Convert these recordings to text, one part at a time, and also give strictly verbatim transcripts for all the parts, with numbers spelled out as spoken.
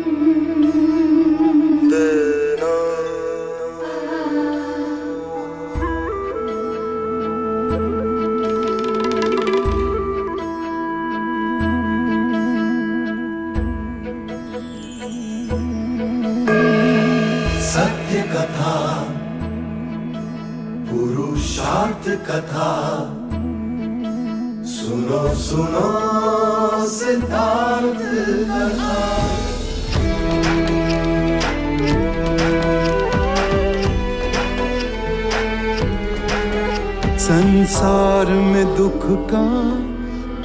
सत्य कथा, पुरुषार्थ कथा, सुनो सुनो सिद्धार्थ कथा। संसार में दुख का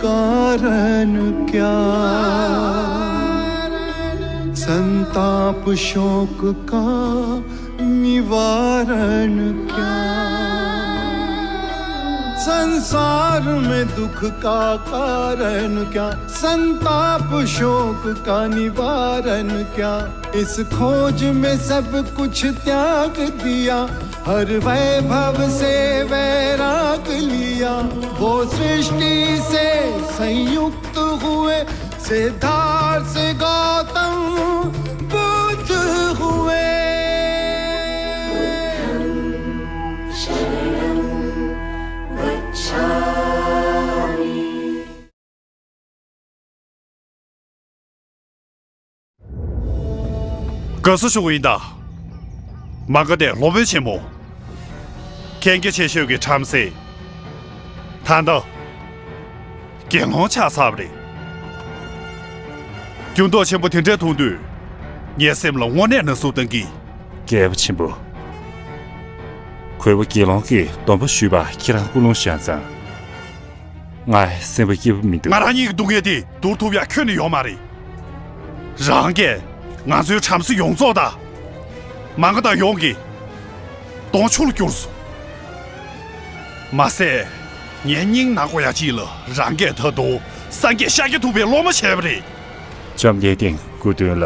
कारण क्या? संताप शोक का निवारण क्या? संसार में दुख का कारण क्या? संताप शोक का निवारण क्या? इस खोज में सब कुछ त्याग दिया, हर वैभव से वैराग लिया। वो सृष्टि से संयुक्त हुए, सिद्धार्थ से गौतम बुद्ध हुए। དགའ་བསུ་ཞུ་གི་ཡིན་ད། མ་ག་དྷའི་སློབ་དཔོན་ཆེན་མོ། མཁྱེན་རྒྱ་ཆེ་ཤོས་ཀྱི་བྲམ་ཟེ། ད་ལྟ་དགེ་སློང་ཆགས་ཚར་བ་རེད། འགྱུར་ལྡོག་ཆེན་པོ་དེ་འདྲ་མཐོང་དུས། ངའི་སེམས་ལ་དངོས་གནས་ན་ཟུག་བཏང་གི། རྒྱལ་པོ་ཆེན་པོ། གུས་པ་དགེ་སློང་གིས་སྡོམ་པ་ཞུས་པ་ཁྱེད་རང་ཀུན་སློང་བཞག་ཙང་། ངའི་སེམས་པ་སྐྱིད་པོ་མི་འདུག་ང་རང་ཉིད་ཀྱི་སྡུག་བསྔལ་དེ་བསྡུར་ཐུབ་ཡག་ཁྱོན་ནས་ཡོད་མ་རེད། རང་གིས་ང་ཚོའི་བྲམ་ཟེ་ཡོངས་རྫོགས་དང་། མ་ག་དྷ་ཡོངས་ཀྱི་གདོང་ཆུ་ལ་བསྐྱུར་སོང་། མ་ཟད། ངའི་སྙིང་ནག་པོ་ཡ་གཅིག་ལ་རང་གིས་ད་དུང་སངས་རྒྱས་ཤཱཀྱ་ཐུབ་པའི་སློབ་མ་བྱས་པ་རེད། བཅོམ་ལྡན་འདས་སྐུ་མདུན་ལ།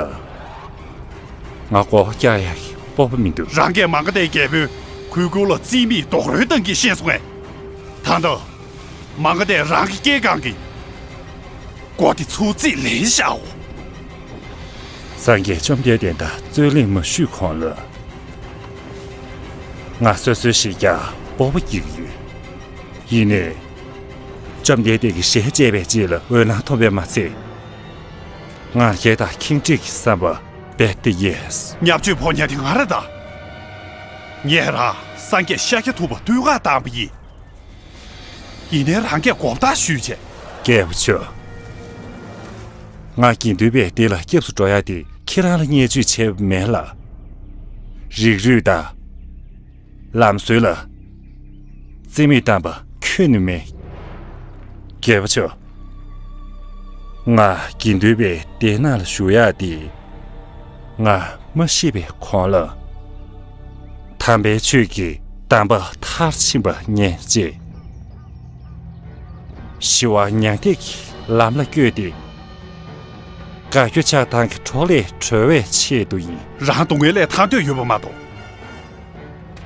ང་མགོ་བོ་བཀྱག་ཡག་གི་སྤོབས་པ་མི་འདུག་རང་གིས་མ་ག་དྷའི་རྒྱལ་པོའི་གོས་སྐུ་ལ་རྩིས་མེད་རྡོག་རོལ་བཏང་གིན་ཤེས་སོང་ངས། ད་ལྟ། མ་ག་དྷས་རང་གི་སྐྱེས་སྒང་གི་མགོ་དེ་ཚུར་རྩིས་ལེན་བཞག་འོ། སངས་རྒྱས་བཅོམ་ལྡན་འདས་དང་རྩོད་གླེང་མ་ཞུས་གོང་ལ། ང་སོ་སོའི་གཞིས་ཀྱང་སྤོབས་པ་སྐྱེ་གི་ཡོད། ཡིན་ནའི། བཅོམ་ལྡན་འདས་ཀྱི་ཞལ་མཇལ་བའི་རྗེས་ལ་འོད་སྣང་ཐོབ་པས་མ་ཚད། ང་རྒྱལ་དང་ཁེངས་དྲེགས་ཀྱི་བསམ་པ་རྦད་དེ་ཡལ། བརྙས་བཅོས་ཕོག་མཁན་དེ་ང་རེད་ད། ངས་རང་སངས་རྒྱས་ཤཱཀྱ་ཐུབ་པ་བསྟོད་བསྔགས་བཏང་བ་ཡིན། ཡིན་ནའི་རང་གིས་མགོ་བཏགས་ཞུས་བྱས། རྒྱལ་པོ་མཆོག་ང་དགེ་འདུན་པའི་སྡེ་ལ་སྐྱབས་སུ་འགྲོ་ཡག་དེ་ཁྱེད་རང་ལ་བརྙས་བཅོས་བྱས་པ་མེད་ལ། རིགས་རུས་དང་། ལམ་སྲོལ་ལ་རྩིས་མེད་བཏང་པ་ཁྱོན་ནས་མེད། རྒྱལ་པོ་མཆོག་ང་དགེ་འདུན་པའི་སྡེ་ནང་ལ་ཞུགས་ཡག་དེ་ང་མ་ཤི་བའི་གོང་ལ་དམ་པའི་ཆོས་ཀྱི་གདམས་པ་མཐར་ཕྱིན་པ་ཉན་ཅེས། ཞི་བ་མྱང་འདས་ཀྱི་ལམ་ལ་བསྐྱོད་དེ། དགའ་སྐྱོ་ཆགས་སྡང་གི་འཕྲོག་ལས་གྲོལ་བའི་ཆེད་དུ་ཡིན། རང་སྡུག་བསྔལ་ལས་ཐར་འདོད་ཡོད་པ་མ་གཏོགས།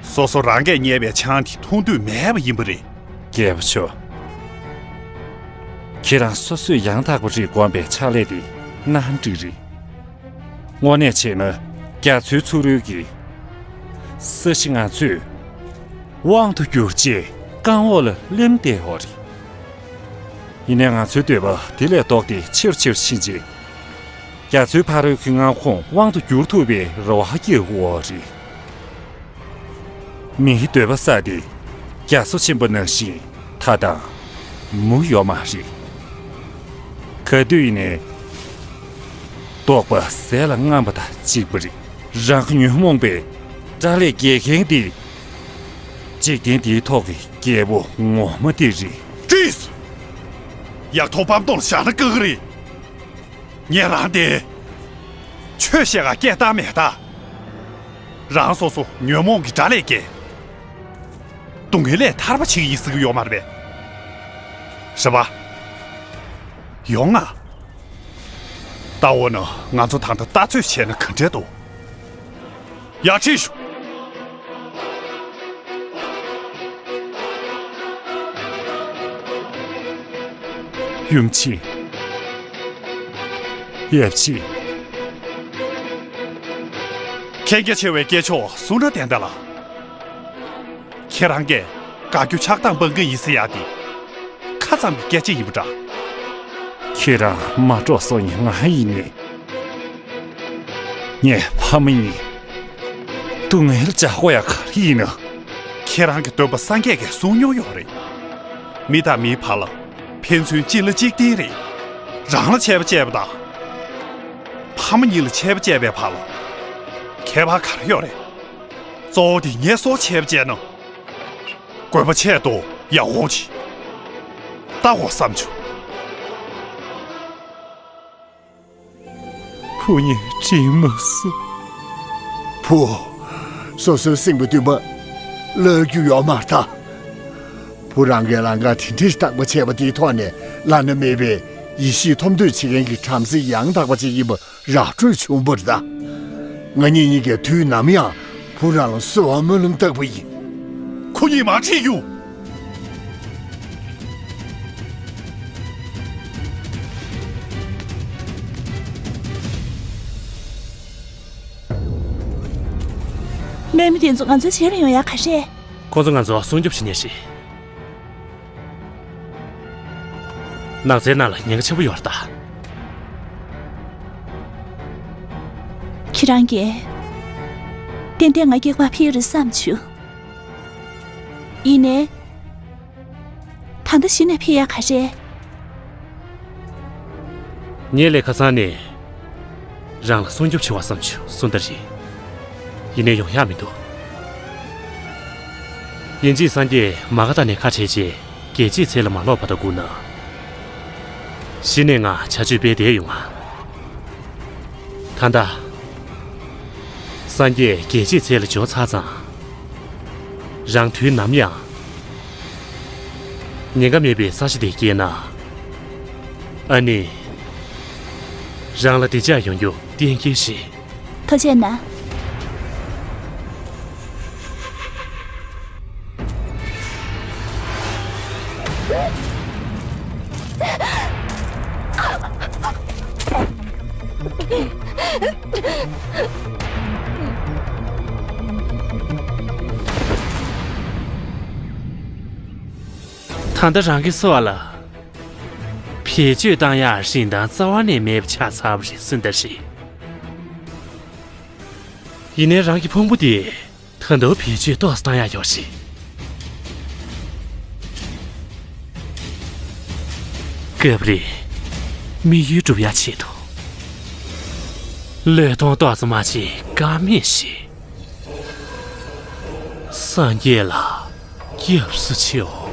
སོ་སོ་རང་གིས་བརྙས་པའི་ཆང་དེ་འཐུང་འདོད་མེད་པ་ཡིན་པ་རེད། རྒྱལ་པོ་མཆོག་ཁྱེད་རང་སོ་སོས་ཡང་དག་པ་རེད་དགོངས་པའི་ཕྱག་ལས་དེ་གནའ་འགྲིག་རེད། དངོས་གནས་བྱས་ན་རྒྱ་མཚོའི་ཚུ་རོལ་གྱི་ས་གཞི་ང་ཚོས་དབང་དུ་བསྒྱུར་ཅེས་རྐང་འོག་ལ་སླེབས་བསྡད་ཡོད་རེད། ཡིན་ནའི་ང་ཚོའི་འདོད་པ་དེ་ལས་ལྡོག་སྟེ་ཆེ་རུ་ཆེ་རུ་ཕྱིན་རྗེས། རྒྱ་མཚོའི་ཕ་རོལ་གྱི་མངའ་ཁོངས་དབང་དུ་བསྒྱུར་ཐུབ་པའི་རེ་བ་སྐྱེ་དགོས་པ་རེད། མིའི་འདོད་པ་བསགས་ཏེ་རྒྱ་མཚོ་ཆེན་པོ་ནང་བཞིན་མཐའ་དང་མུ་ཡོད་མ་རེད། ག་དུས་ཡིན་ནའི་རྟོགས་པ་ཟས་ལ་རྔམ་པ་དང་གཅིག་པ་རེད། རང་གི་ཉོན་མོངས་པའི་དགྲ་ལས་རྒྱལ་མཁན་དེ་འཇིག་རྟེན་འདིའི་ཐོག་གི་རྒྱལ་པོ་ངོ་མ་དེ་རེད། ཀྲིས། ཡག་ཐོག་པམ་ཏོག་ལ་བཞག་ན་དཀའ་གི་རེད། ངས་རང་དེ་ཆོས་བཤད་ག་སྐད་བཏང་མེད་ད། རང་སོ་སོ་ཉོན་མོངས་ཀྱི་དགྲ་ལས་རྒྱལ། སྡུག་བསྔལ་ལས་ཐར་པ་བྱེད་ཀྱི་ཡིན་ཟེར་གྱི་ཡོད་མ་རེད་པས། རེད་པ། ཡོང་ང་། ད་འོ་ན་ང་ཚོ་ད་ལྟ་ལྟ་ཚོད་བྱས་ན་ག་འདྲས་འདུག་ཡར་ཁྲིད་ཤོག་ཡུམ་ཆེ། ཡབ་ཆེ། མཁྱེན་རྒྱ་ཆེ་བའི་སྐྱེས་མཆོག་གསུང་རབ་དན་ད་ལ། ཁྱེད་རང་གིས་དགའ་སྐྱོ་ཆགས་སྡང་སྤང་གི་ཡིན་ཟེར་ཡག་དེ་ཁ་ཙམ་གྱི་སྐད་ཆ་ཡིན་པ་འདྲ། ཁྱེད་རང་མ་གྲོགས་སོ་ཡིན་ང་ཡིན་ནི། ངས་ཕ་མ་ཡིན། སྡུག་བསྔལ་བྱ་དགོས་ཡག་ག་རེ་ཡིན་ནི། ཁྱེད་རང་གི་སྟོན་པ་སངས་རྒྱས་ཀྱིས་གསུངས་མྱོང་ཡོད་རེད། མི་དང་མིའི་བར་ལ་ཕན་ཚུན་གཅིག་ལ་གཅིག་བརྟེན་རེད། རང་ལ་ཆད་པ་བཅད་པ་དང་། ཕ་མ་གཉིས་ལ་ཆད་པ་བཅད་པའི་བར་ལ་ཁྱད་པར་ག་རེ་ཡོད་རེད། གཙོ་བོ་དེ་ངས་སོགས་ཆད་པ་བཅད་ན། དགོས་པ་ཆེད་དུ་ཡག་འོང་ཆེ། ལྟ་དགོས་བསམ་བྱུང་། བུ་ངས་དྲན་མ་སོང་། བུ། སོ་སོའི་སེམས་ཀྱི་འདུན་པ་བརླག་རྒྱུ་ཡོད་མ་རེད་ད། བུ་རང་གིས་ལམ་ཁ་དེ་འདྲའི་བརྟག་པ་བྱས་པ་དེའི་ཐོག་ནས་བླ་ན་མེད་པའི་ཡེ་ཤེས་ཐོབ་འདོད་བྱེད་མཁན་གྱི་བྲམ་ཟེ་ཡང་དག་པ་ཅིག་ཡིན་པ་ར་སྤྲོད་བྱུང་བ་རེད་ད། ང་གཉིས་གཉིས་ཀས་དུས་ནམ་ཡང་བུ་རང་ལ་གསོལ་བ་སྨོན་ལམ་བཏབ་པ་ཡིན། ཁོ་གཉིས་མ་ཁྲིད་རྒྱུ། སྨན་མི་དེ་ཚོ་ང་ཚོའི་བྱེས་ལ་ཡོང་ཡག་ག་རེད། ཁོ་ཚོ་ང་ཚོ་སྲུང་སྐྱོབ་བྱེད་མཁན་རེད། ནགས་ཚལ་ནང་ལ་ཉེན་ཁ་ཆེན་པོ་ཡོད་རེད་ད། ཁྱེད་རང་གིས་ཏན་ཏན་ང་སྐྱེག་པ་ཕི་རེད་བསམ་བྱུང་། ཡིན་ནའི། ད་ལྟ་གཞི་ནས་ཕི་ཡ་ག་རེད། ངས་ལས་ཁ་སང་ནས་རང་ལ་སྲུང་སྐྱོབ་བྱེད་པ་བསམ་བྱུང་སུ་འདྲ་རེད། ཡིན་ནའི་ཡོང་ཡག་མི་འདུག་ཡིན་གཅིག་སངས་རྒྱས་མ་ག་དྷ་ནས་ཁ་བྲལ་རྗེས་རྒྱལ་བྱེད་ཚལ་ལ་མ་ལོག་བར་དུ་སྒུག་ན། གཞི་ནས་ང་བྱ་སྤྱོད་སྤེལ་བསྡད་ཡོང་ང་། ད་ལྟ། སངས་རྒྱས་རྒྱལ་བྱེད་ཚལ་ལ་འབྱོར་ཚར་ཙང་། རང་དུས་ནམ་ཡང་། ཉེན་ཁ་མེད་པའི་ས་ཆ་དེ་སྐྱེལ་ན། ཨ་ནི། རང་ལ་བདེ་འཇགས་ཡོང་རྒྱུ་གཏན་འཁེལ་རེད། ཐུགས་རྗེ་གནང་། ད་ལྟ་རང་གི་སྲོག་ལ་བེད་སྤྱོད་བཏང་ཡག་རིན་ཐང་རྩ་བ་ནས་མེད་པ་ཆགས་ཚར་བ་རེད་སུན་ཏཱ་རེད། ཡིན་ནའི་རང་གི་ཕུང་པོ་དེ་ད་དུང་བེད་སྤྱོད་ཏོག་ཙམ་བཏང་ཡག་ཡོད་རེད། སྐབས་རེ་དམིགས་ཡུལ་སྒྲུབ་ཡག་ཆེད་དུ་བློས་གཏོང་ཏོག་ཙམ་མ་བྱས་ཀ་མེད་ཞིག་སངས་རྒྱས་ལ་སྐྱབས་སུ་མཆིའོ། ཨུམ།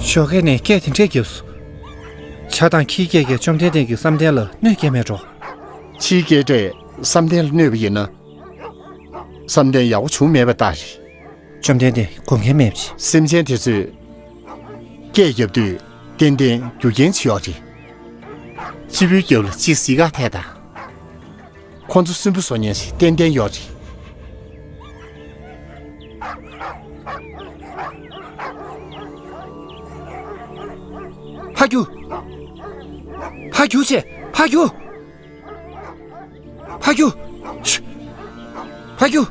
ཞོགས་ཀས་ནས་སྐད་དེ་འདྲས་བརྒྱབ་སོང་། བྱ་དང་ཁྱིའི་སྐད་ཀྱིས་བཅོམ་ལྡན་འདས་ཀྱིས་བསམ་གཏན་ལ་གནོད་སྐྱེལ་མེད་འགྲོ། ཕྱིའི་སྐད་སྒྲས་བསམ་གཏན་ལ་གནོད་པ་ཡིན་ན། བསམ་གཏན་ཡག་པོ་བྱུང་མེད་པ་ལྟར་རེད། བཅོམ་ལྡན་འདས་དགོངས་འགལ་མེད་པ་ཅིག་སེམས་ཅན་དེ་ཚོས་སྐད་བརྒྱབ་དུས་ཏན་ཏན་རྒྱུ་རྐྱེན་ཅིག་ཡོད་རེད། སྤྱི་བོའི་རྒྱབ་ལ་གཅིག་གཟིགས་ག་ཐད་ད། ཁོ་ཚོ་སུན་པོ་བཟོ་མཁན་ཞིག་ཏན་ཏན་ཡོད་རེད། ཕར་རྒྱུག་ཕར་རྒྱུག་བྱས། ཕར་རྒྱུག་ཕར་རྒྱུག་ཕར་རྒྱུག་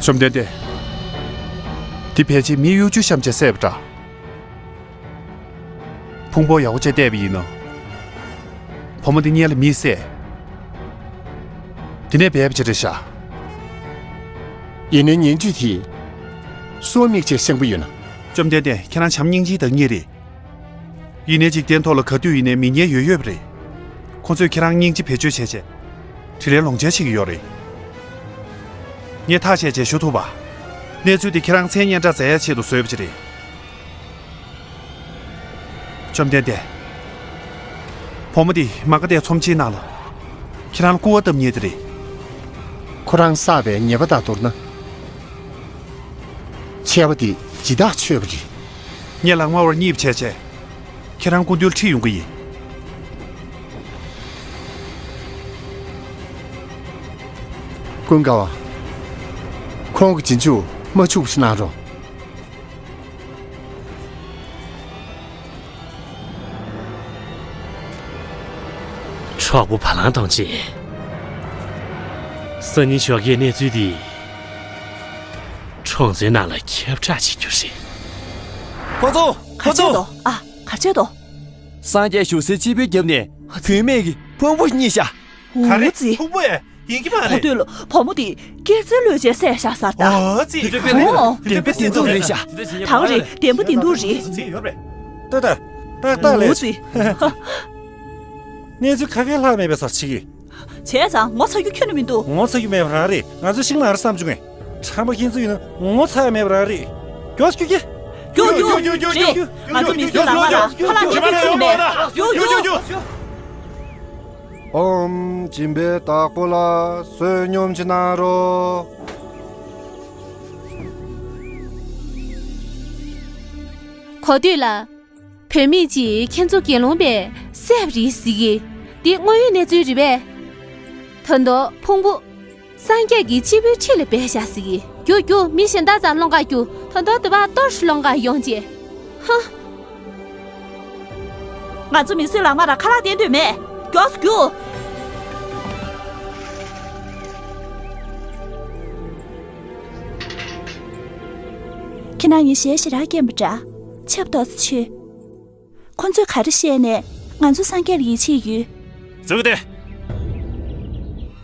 བཅོམ་ལྡན་འདས། འདི་ཕལ་ཆེར་མི་གཡོ་སྒྱུ་བཤམས་བྱས་བསད་པ་འདྲ། ཕུང་པོ་ཡག་པོ་བྱས་བལྟས་པ་ཡིན་ན། བུ་མོ་འདི་སྔོན་ལ་མིས་བསད། དེ་ནས་སྦས་པ་ཅིག་རེད་ཤག། ཡིན་ནའི་ཉིན་བཅུ་དེ། སུའི་མིག་ཆེས་ཤེས་པོ་ཡོད་ན། བཅོམ་ལྡན་འདས། ཁྱེད་རང་བྱམས་སྙིང་རྗེའི་བདག་ཉིད་རེད། ཡིན་ནའི་འཇིག་རྟེན་ཐོག་ལ་ག་དུས་ཡིན་ནའི་མི་ངན་ཡོད་ཡོད་པ་རེད། ཁོ་ཚོས་ཁྱེད་རང་སྙིང་རྗེ་བེད་སྤྱོད་བྱས་བྱས། དྲིན་ལན་ལོག་འཇལ་བྱེད་ཀྱི་ཡོད་རེད། ངས་ཐག་བཅད་བྱས་ཞུ་ཐུབ་པ། གནས་ཚུལ་དེ་ཁྱེད་རང་མཚན་སྙན་གྲགས་མཛད་ཡ་ཆེད་དུ་བཟོས་པ་ཅིག་རེད། བཅོམ་ལྡན་འདས། བུ་མོ་འདི་མ་ག་དྷའི་ཚོམས་ཆེན་ནང་ལ། ཁྱེད་རང་ལ་སྐུར་བ་བཏབ་མཁན་དེ་རེད། ཁོ་རང་བསགས་པའི་ཉེས་པ་དང་བསྡུར་ན། ཆད་པ་འདི་ཇི་ལྟར་ཆོད་པ་རེད། ངས་ལག་དམར་བ་གཉིས་བྱས་བྱས། ཁྱེད་རང་སྐུ་མདུན་ཁྲིད་ཡོང་གི་ཡིན། ཀུན་དགའ་བ། ཁོང་གི་རྗེས་འཇུག་མ་འཆུག་པ་ཞིག་གནང་རོགས། གྲོགས་པོ་བ་ལང་གཏོང་ཆེན། སང་ཉིན་ཞོགས་ཀའི་གནས་ཚུལ་འདི་གྲོང་ཚོའི་ནང་ལ་ཁྱབ་བསྒྲགས་བྱེད་རྒྱུ་རེད། ཁོ་ཚོ། ག་ཁོ་ཚོ། བྱེད་དོ། ཨ། ག་བྱེད་དོ། སངས་རྒྱས་བཞུགས་སའི་སྤྱིལ་བུའི་རྒྱབ་ནས་བུད་མེད་ཀྱི་ཕུང་པོ་རྙེད་ཤག། ག་རེ། འུ་ཙི། ཕུང་པོ་ཨེ། ཡིན་གྱི་མ་གོ་རེད། ཐོས་ལོ། བུ་མོ་དེ་སྐེ་ཚེ་ལོས་བྱས་བསད་ཤག་ཟེར་ད། འོ་ཙི། འོ། བདེན་པ་བདེན་ཐུག་རེད་ཤག། ད་རེད། བདེན་པ་བདེན་ཐུག་རེད། ཙི་ཡོད་རེད། ལྟོས་དང་། ཏག་ཏག་ལས། འུ་ཙི། གནས་ཚུལ་ག་གེ་ལྷག་མེད་པའི་བཟོ་བྱེད་ཀྱི། བྱས་ཙང་ངོ་ཚ་རྒྱུ་ཁྱོན་ནས་མི་འདུག། ངོ་ཚ་རྒྱུ་མེད་པ་རང་རེད། ང་ཚོས་ཤིང་ནགས་ར་བསམ་བྱུང་ངས། ཁྲམ་པ་ཁྱེད་ཚོ་ཡིན་ན་ངོ་ཚ་ཡ་མེད་པ་རང་རེད། མགྱོགས་སུ་རྒྱུགས་ཀྱི། རྒྱུགས་རྒྱུགས་རྒྱུགས་རྒྱུགས། རེད། ང་ཚོ་མི་གསོད་ལག་དམར་ལ་ཁ་ལག་སྟེར་ཐུབ་ཀྱི་མེད། རྒྱུགས་རྒྱུགས། ཨོམ་སྦྱིན་པའི་བདག་པོ་ལ་བསོད་སྙོམས་ཅིག་གནང་རོགས། གོ་ཐོས་ལ། བུད་མེད་ཅིག་ཁྱེད་ཚོ་དགེ་སློང་པས་བསད་པ་རེད་ཟེར་གི། འདི་དངོས་ཡོད་གནས་ཚུལ་རེད་པས། ད་དུང་ཕུང་པོ། སངས་རྒྱས་ཀྱི་སྤྱིལ་བུའི་འཁྲིས་ལ་སྦས་བཞག་ཟེར་གི། རྒྱུགས་རྒྱུགས། མི་གཞན་དག་ཚང་སློང་ག་རྒྱུགས། ད་དུང་འདི་པར་གཏོར་རུ་སློང་ག་ཡོང་བྱས། ཧ། ང་ཚོ་མི་གསོད་ལག་དམར་ལ་ཁ་ལག་སྟེར་འདོད་མེད། མགྱོགས་སུ་རྒྱུགས། ཁྱེད་རང་ཡང་ཞལ་ཞེ་དྲག་སྐྱེན་པ་འདྲ། ཆབ་ཏོག་ཙམ་མཆོད། ཁོ་ཚོས་ག་རེ་བཤད་ནས་ང་ཚོ་སངས་རྒྱས་ལ་ཡིད་ཆེས་ཡོད། ཟུག་སྟེ།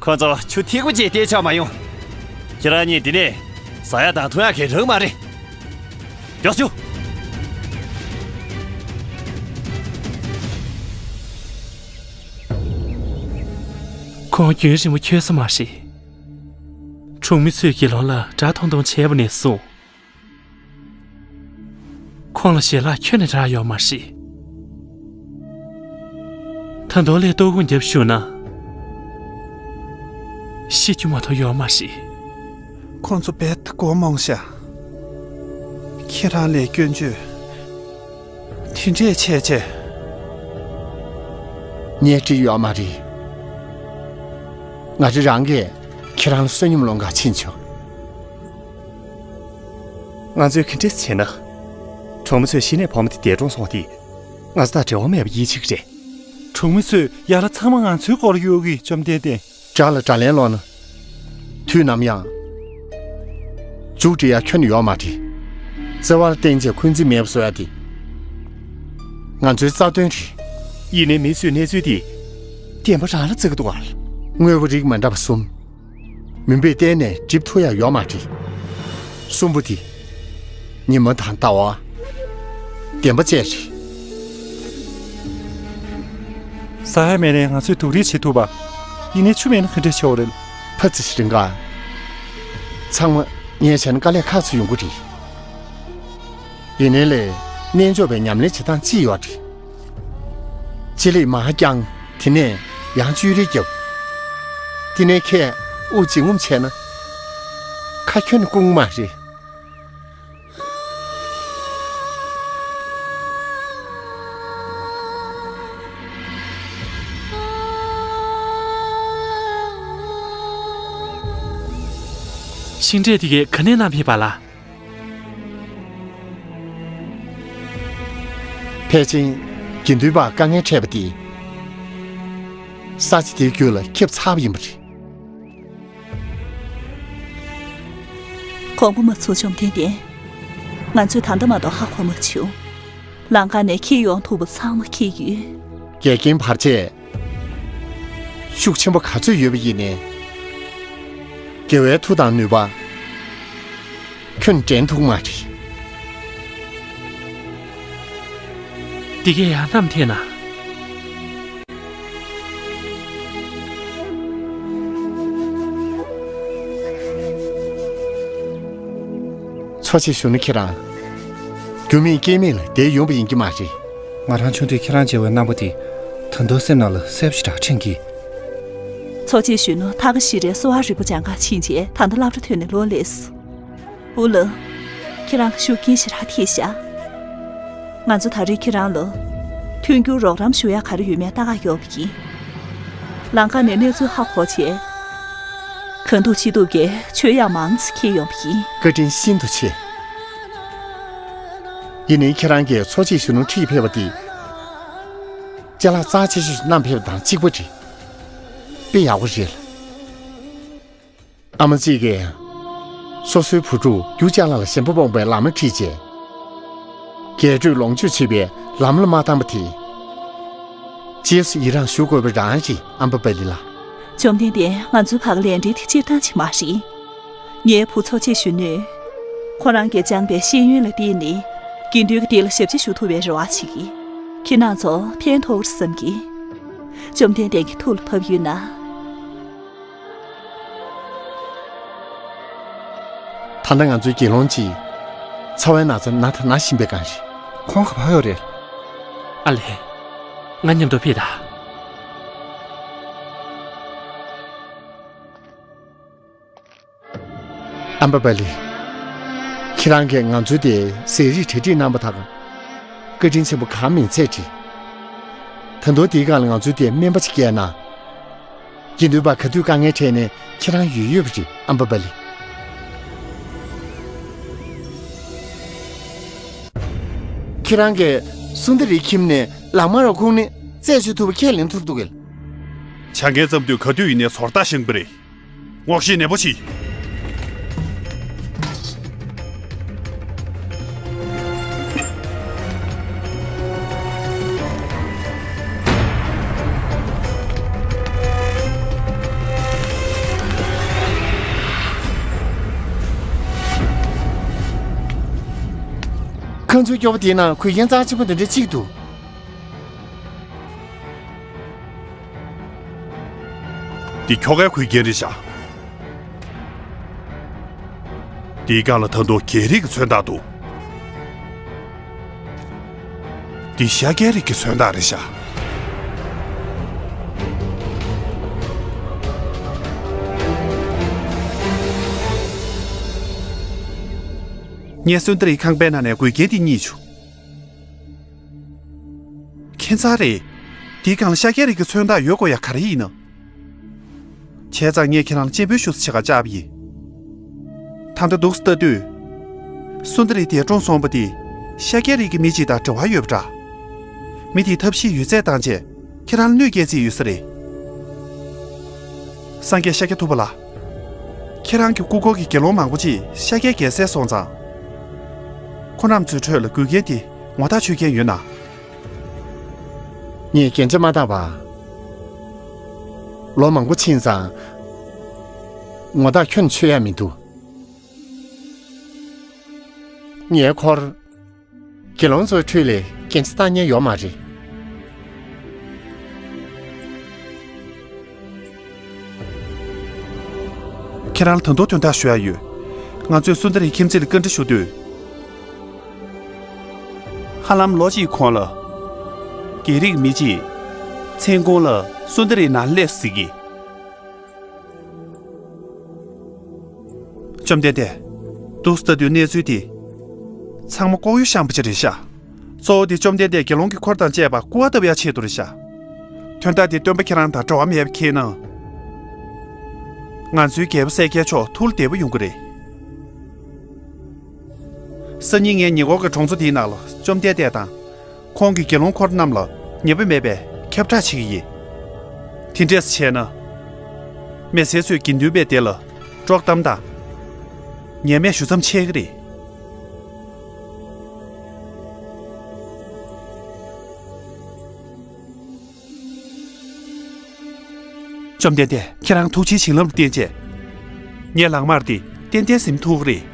ཁོ་ཚོ་ཆུ་ཐིགས་པ་ཅིག་སྟེར་ཆོག་མ་ཡོང་། ཁྱེད་རང་གཉིས་འདི་ནས་ཟ་ཡ་དང་འཐུང་ཡ་གང་ཡང་རག་མ་རེད། མགྱོགས་བྱུང་། ཁོང་རྒྱུན་རིང་པོ་འཁྱོལ་ས་མ་རེད། གྲོང་མི་ཚོས་དགེ་སློང་ལ་དགྲ་མཐོང་མཐོང་བྱས་པ་ནས་བཟུང་། ཁོང་ལ་ཞལ་ལག་ཁྱོན་ནས་རག་ཡོད་མ་རེད། ད་དུང་ལས་ལྟོ་དགོང་རྒྱབ་བཞུགས་ན། ཤི་རྒྱུ་མ་གཏོགས་ཡོད་མ་རེད། ཁོང་ཚོ་རྦད་དེ་མགོ་རྨོངས་ཤག། ཁྱེད་རང་ལས་སྐྱོན་བརྗོད། དེ་འདྲས་བྱས་བྱས། ངས་བྲིས་ཡོད་མ་རེད། ང་རི་རང་གིས་ཁྱེད་རང་ལ་བསོད་སྙོམས་སློང་ག་ཕྱིན་ཆོག། ང་ཚོས་ག་འདྲས་བྱས་ན། གྲོང་མི་ཚོས་གཞི་ནས་བུ་མོ་དེ་འདས་གྲོངས་སོང་བ་དེ། ང་ཚོ་དང་འབྲེལ་བ་མེད་པ་ཡིད་ཆེས་ཀྱི་རེད། གྲོང་མི་ཚོས་ཡ་ལ་ཚང་མ་ང་ཚོའི་སྐོར་གཡོལ་གི། བཅོམ་ལྡན་འདས། དགྲ་ལ་དགྲ་ལན་སློག་ན། དུས་ནམ་ཡང་། མཇུག་སྒྲིལ་ཡ་ཁྱོན་ནས་ཡོད་མ་རེད། བརྩེ་བར་བསྟེན་བྱས་འཁོན་འཛིན་མེད་པ་བཟོ་ཡ་དེ། ང་ཚོའི་རྩ་དོན་རེད། ཡིན་ནའི་མི་ཚོས་གནས་ཚུལ་འདི་བདེན་པ་རང་ལ་བརྩི་གི་འདུག་ག། དངོས་པོ་རིགས་མ་འདྲ་བ་གསུམ། མུན་པས་གཏན་ནས་སྒྲིབ་ཐུབ་ཡ་ཡོད་མ་རེད། གསུམ་པོ་དེ། ཉི་མ་དང་ཟླ་བ། བདེན་པ་བཅས་རེད། ཟ་ཡ་མེད་ནའི་ང་ཚོས་སྡུག་རུས་བྱེད་ཐུབ་པ། ཡིན་ནའི་ཆུ་མེད་ན་ག་འདྲས་བྱེད་དགོས་རེད། ཕ་ཙི་ཞིག་རིང་ག། ཚང་མ་ངས་བྱས་ན་དཀའ་ལས་ཁག་ཚོ་ཡོང་གི་རེད། ཡིན་ནའི་ལས་རྣལ་འབྱོར་པའི་ཉམས་ལེན་བྱེད་སྟངས་གཅིག་ཡོད་རེད། ཅི་ལས་མར་བརྐྱང་། དེ་ནས་ཡང་བཅུད་རེ་བརྒྱབ། དེ་ནས་ཁས་དབུགས་འབྱིན་རྔུབ་བྱས་ན། ཁ་ཁྱོན་ནས་སྐུང་མ་རེད། ཤིང་འབྲས་དེ་གས་ག་ནས་བསྣམས་ཕེབས་པ་ལགས། ཕལ་ཆེར་དགེ་འདུན་པར་དཀའ་ངལ་འཕྲད་པ་དེ། ས་ཆ་དེའི་རྒྱུད་ལ་ཁྱབ་ཚར་བ་ཡིན་པ་རེད། དགོངས་པ་མ་ཚོམ་བཅོམ་ལྡན་འདས། ང་ཚོས་ད་ལྟ་མ་གཏོགས་ཧ་གོ་མ་བྱུང་། ལམ་ཁ་ནས་འཁྱེར་ཡོང་ཐུབ་པ་ཚང་མ་འཁྱེར་ཡོད། འགལ་རྐྱེན་བར་ཆད། ཤུགས་ཆེན་པོ་ག་ཚོད་ཡོད་པ་ཡིན་ནའི། རྒྱལ་བའི་མཐུ་དང་ནུས་པ། ཁྱོན་འགྲན་ཐུབ་མ་རེད། འདི་གས་ཡང་གནམ་ཐེག་ན། འཚོ་བྱེད་གཞོན་ནུ་ཁྱེད་རང་། རྒྱུ་མེད་རྐྱེན་མེད་ལ་བསྡད་ཡོང་པ་ཡིན་གྱི་མ་རེད། ང་རང་ཆུང་དུས་ཁྱེད་རང་མཇལ་བའི་རྣམ་པ་དེ། ད་དུང་སེམས་ནང་ལ་གསལ་པོ་ཞེ་དྲག་དྲན་གྱི། འཚོ་བྱེད་གཞོན་ནུ་ཐ་ག་ཤི་རའི་གསོ་བ་རིག་པ་སྦྱང་གར་ཕྱིན་རྗེས་ད་ལྟ་སློབ་གྲྭ་ཐོན་ནས་ལོ་ལེགས་སོང་། ཨུ་ལགས། ཁྱེད་རང་གི་ཤུགས་རྐྱེན་ཞེ་དྲག་ཐེབས་ཤག་ང་ཚོ་ད་རེས་ཁྱེད་རང་ལ་མཐུན་འགྱུར་རོགས་རམ་ཞུ་ཡ་ག་རེ་ཡོད་མེད་ལྟ་ག་ཡོང་བ་ཡིན། ལམ་ཁ་ནས་གནས་ཚུལ་ཧ་གོ་བྱས། གང་ཐུབ་ཅི་ཐུབ་ཀྱིས་ཆོས་ཡང་མང་ཙམ་འཁྱེར་ཡོང་བ་ཡིན། བཀའ་དྲིན་ཤིན་ཏུ་ཆེ། ཡིན་ནའི་ཁྱེད་རང་གིས་འཚོ་བྱེད་གཞོན་ནུ་ཁྲིད་ཕེབས་པ་འདི། ཅ་ལག་རྩ་ཆེ་ཤོས་ཤིག་བསྣམས་ཕེབས་པ་དང་གཅིག་པ་རེད། དཔེ་ཡག་པོ་རེད། ཨ་མ་གཅིག་གིས། སོ་སོའི་བུ་ཕྲུག་རྒྱུ་ཅ་ལག་ལ་ཞེན་པ་སྤོང་པའི་ལམ་ལ་ཁྲིད་བྱས། རྒྱས་སྤྲོས་ལོངས་སྤྱོད་བྱེད་པའི་ལམ་ལ་མ་བཏང་པ་དེ། རྗེས་སུ་ཡི་རང་ཞུ་དགོས་པ་རང་རེད། ཨམ་པ་པ་ལི་ལགས། བཅོམ་ལྡན་འདས། ང་ཚོའི་བར་གྱི་ལས་འབྲེལ་དེ་སྤྱིར་བཏང་ཞིག་མ་རེད། ངའི་བུ་འཚོ་བྱེད་གཞོན་ནུས། ཁོ་རང་གིས་སྦྱངས་པའི་ཤེས་ཡོན་ལ་བརྟེན་ནས། དགེ་འདུན་གྱི་སྡེ་ལ་ཞབས་ཕྱི་ཞུ་ཐུབ་པའི་རེ་བ་བྱེད་ཀྱི། ཁྱེད་རང་ཚོ་ཕན་ཐོགས་བསམ་གྱི། བཅོམ་ལྡན་འདས་ཀྱི་ཐུགས་ལ་བབས་ཡོད་ན། ད་ལྟ་ང་ཚོའི་དགེ་སློང་གཅིག་ཚ་བའི་ན་ཚ་ན་ད་ན་བཞིན་པའི་སྒང་རེད། ཁོང་ག་པར་ཡོད་རེད། ཨ་ལས། ང་མཉམ་དུ་ཕེབས་དང་། ཨམ་པ་པ་ལི། ཁྱེད་རང་གིས་ང་ཚོའི་དེ་ཟས་རིགས་གྲ་སྒྲིག་གནང་བ་དག་བཀའ་དྲིན་ཆེན་པོ་གང་མིན་ཚད་ཅིག་ད་དུང་དེའི་སྒང་ལ་ང་ཚོའི་དེ་སྨན་པ་ཅིག་བསྐྱལ་ན། དགེ་འདུན་པ་ག་དུས་དཀའ་ངལ་འཕྲད་ནས་ཁྱེད་རང་ཡོད་ཡོད་པ་རེད། ཨམ་པ་པ་ལི། ཁྱེད་རང་གིས་སུན་དར་རིའི་ཁྱིམ་ནས་ལག་དམར་བ་ཁུངས་ནས་རྩད་གཅོད་ཐུབ་པ་ཁས་ལེན་ཐུབ་འདུག་གས། བྱ་ངན་བརྩམས་དུས་ག་དུས་ཡིན་ནའི་ཚོར་ཐག་བཞེངས་པ་རེད། ངོ་ཤེས་ནན་པོ་བྱེད། ཁོ་ཚོའི་སྐྱོ་པོ་དེའི་ནང་གོས་རྒྱན་རྩ་ཆེན་པོ་འདི་འདྲ་གཅིག་འདུག་འདི་ཁྱོ་གའི་གོས་རྒྱན་རེད་ཤག་འདིའི་སྒང་ལ་ད་དུང་རྒྱལ་རིགས་ཀྱི་མཚོན་རྟགས་འདུག་འདི་ཤཱཀྱའི་རིགས་ཀྱི་མཚོན་རྟགས་རེད་ཤག་ངས་སུན་དར་རིའི་ཁང་པའི་ནང་ནས་གོས་རྒྱན་འདི་རྙེད་བྱུང་། ཁྱད་མཚར་རེད། དེའི་སྒང་ལ་ཤཱཀྱའི་རིགས་ཀྱི་མཚོན་རྟགས་ཡོད་དགོས་ཡ་ག་རེ་ཡིན་ནམ། བྱས་ཙང་ངས་ཁྱེད་རང་ལ་སྤྱན་འབུལ་ཞུ་ས་ཆེད་ཁ་བཅར་བ་ཡིན། ད་ལྟ་འདུག་སེ་ལྟ་དུས། སུན་དར་རི་དེ་གྲོངས་སོང་བ་དེ་ཤཱཀྱའི་རིགས་ཀྱི་མི་གཅིག་དང་འབྲེལ་བ་ཡོད་པ་འདྲ། མི་དེས་ཐབས་ཤེས་ཡོད་ཚད་བཏང་བྱས་ཁྱེད་རང་ལ་གནོད་སྐྱེལ་རྩིས་ཡོད་ས་རེད། སངས་རྒྱས་ཤཱཀྱ་ཐུབ་པ་ལགས། ཁྱེད་རང་གི་སྐུ་འཁོར་གྱི་དགེ་སློང་མང་པོ་ཅིག་ཤཱཀྱའི་རྒྱལ་སྲས་སོང་ཙང་། ཁོང་རྣམ་ཚོའི་ཁྲོད་ལ་གོས་རྒྱན་དེ་ངོ་ཐག་ཆོད་མཁན་ཡོད་ན། ངས་རྒྱན་ཆ་མ་བཏགས་པ། ལོ་མང་པོ་ཕྱིན་ཙང་། ངོ་ཐག་ཁྱོན་ཆོད་ཡ་མི་འདུག་ངའི་འཁོར། དགེ་སློང་ཚོའི་ཁྲོད་ལས་རྒྱན་ཆ་བཏགས་མཁན་ཡོད་མ་རེད། ཁྱེད་རང་ལ་ད་དུང་དོན་དག་ཞུ་ཡ་ཡོད། ང་ཚོས་སུན་དར་རིའི་ཁྱིམ་མཚེས་ལ་བཀའ་འདྲི་ཞུ་དུས། ཧ་ལམ་ལོ་གཅིག་གོང་ལ། རྒྱལ་རིགས་མི་གཅིག་མཚན་གུང་ལ་སུན་དར་རིའི་ནང་སླེབས་ཟེར་གི། བཅོམ་ལྡན་འདས། འདུག་སེ་ལྟ་དུས་གནས་ཚུལ་འདི། ཚང་མ་ལྐོག་གཡོ་བཤམས་པ་ཅིག་རེད་ཤག་གཙོ་བོ་དེ་བཅོམ་ལྡན་འདས་དགེ་སློང་གི་འཁོར་དང་བཅས་པ་སྐུར་བ་བཏབ་ཡག་ཆེད་དུ་རེད་ཤག་དོན་དག་འདི་སྟོན་པ་ཁྱེད་རང་དང་འབྲེལ་བ་མེད་པ་མཁྱེན་ན། ང་ཚོའི་རྒྱལ་པོ་སེར་སྐྱའི་མཆོག་ཐུགས་ལ་བདེ་པོ་ཡོང་གི་རེད། སང་ཉིན་ངས་ཉེ་འཁོར་གྱི་གྲོང་ཚོ་འདིའི་ནང་ལ་བཅོམ་ལྡན་འདས་དང་། ཁོང་གི་དགེ་སློང་འཁོར་རྣམས་ལ་ཉེས་པ་མེད་པའི་ཁྱབ་བསྒྲགས་བྱེད་ཀྱི་ཡིན། དེ་འདྲས་བྱས་ན། མི་སེར་ཚོས་དགེ་འདུན་པའི་སྡེ་ལ་དཀྲོག་གཏམ་དང་། ངས་སྨྲས་ཞུ་མཚམས་ཆད་ཀྱི་རེད། བཅོམ་ལྡན་འདས། ཁྱེད་རང་ཐུགས་རྗེའི་བྱིན་རླབས་ལ་བརྟེན་བྱས། ངས་ལག་དམར་འདི་ཏན་ཏན་ཟིན་ཐུབ་ཀྱི་རེད།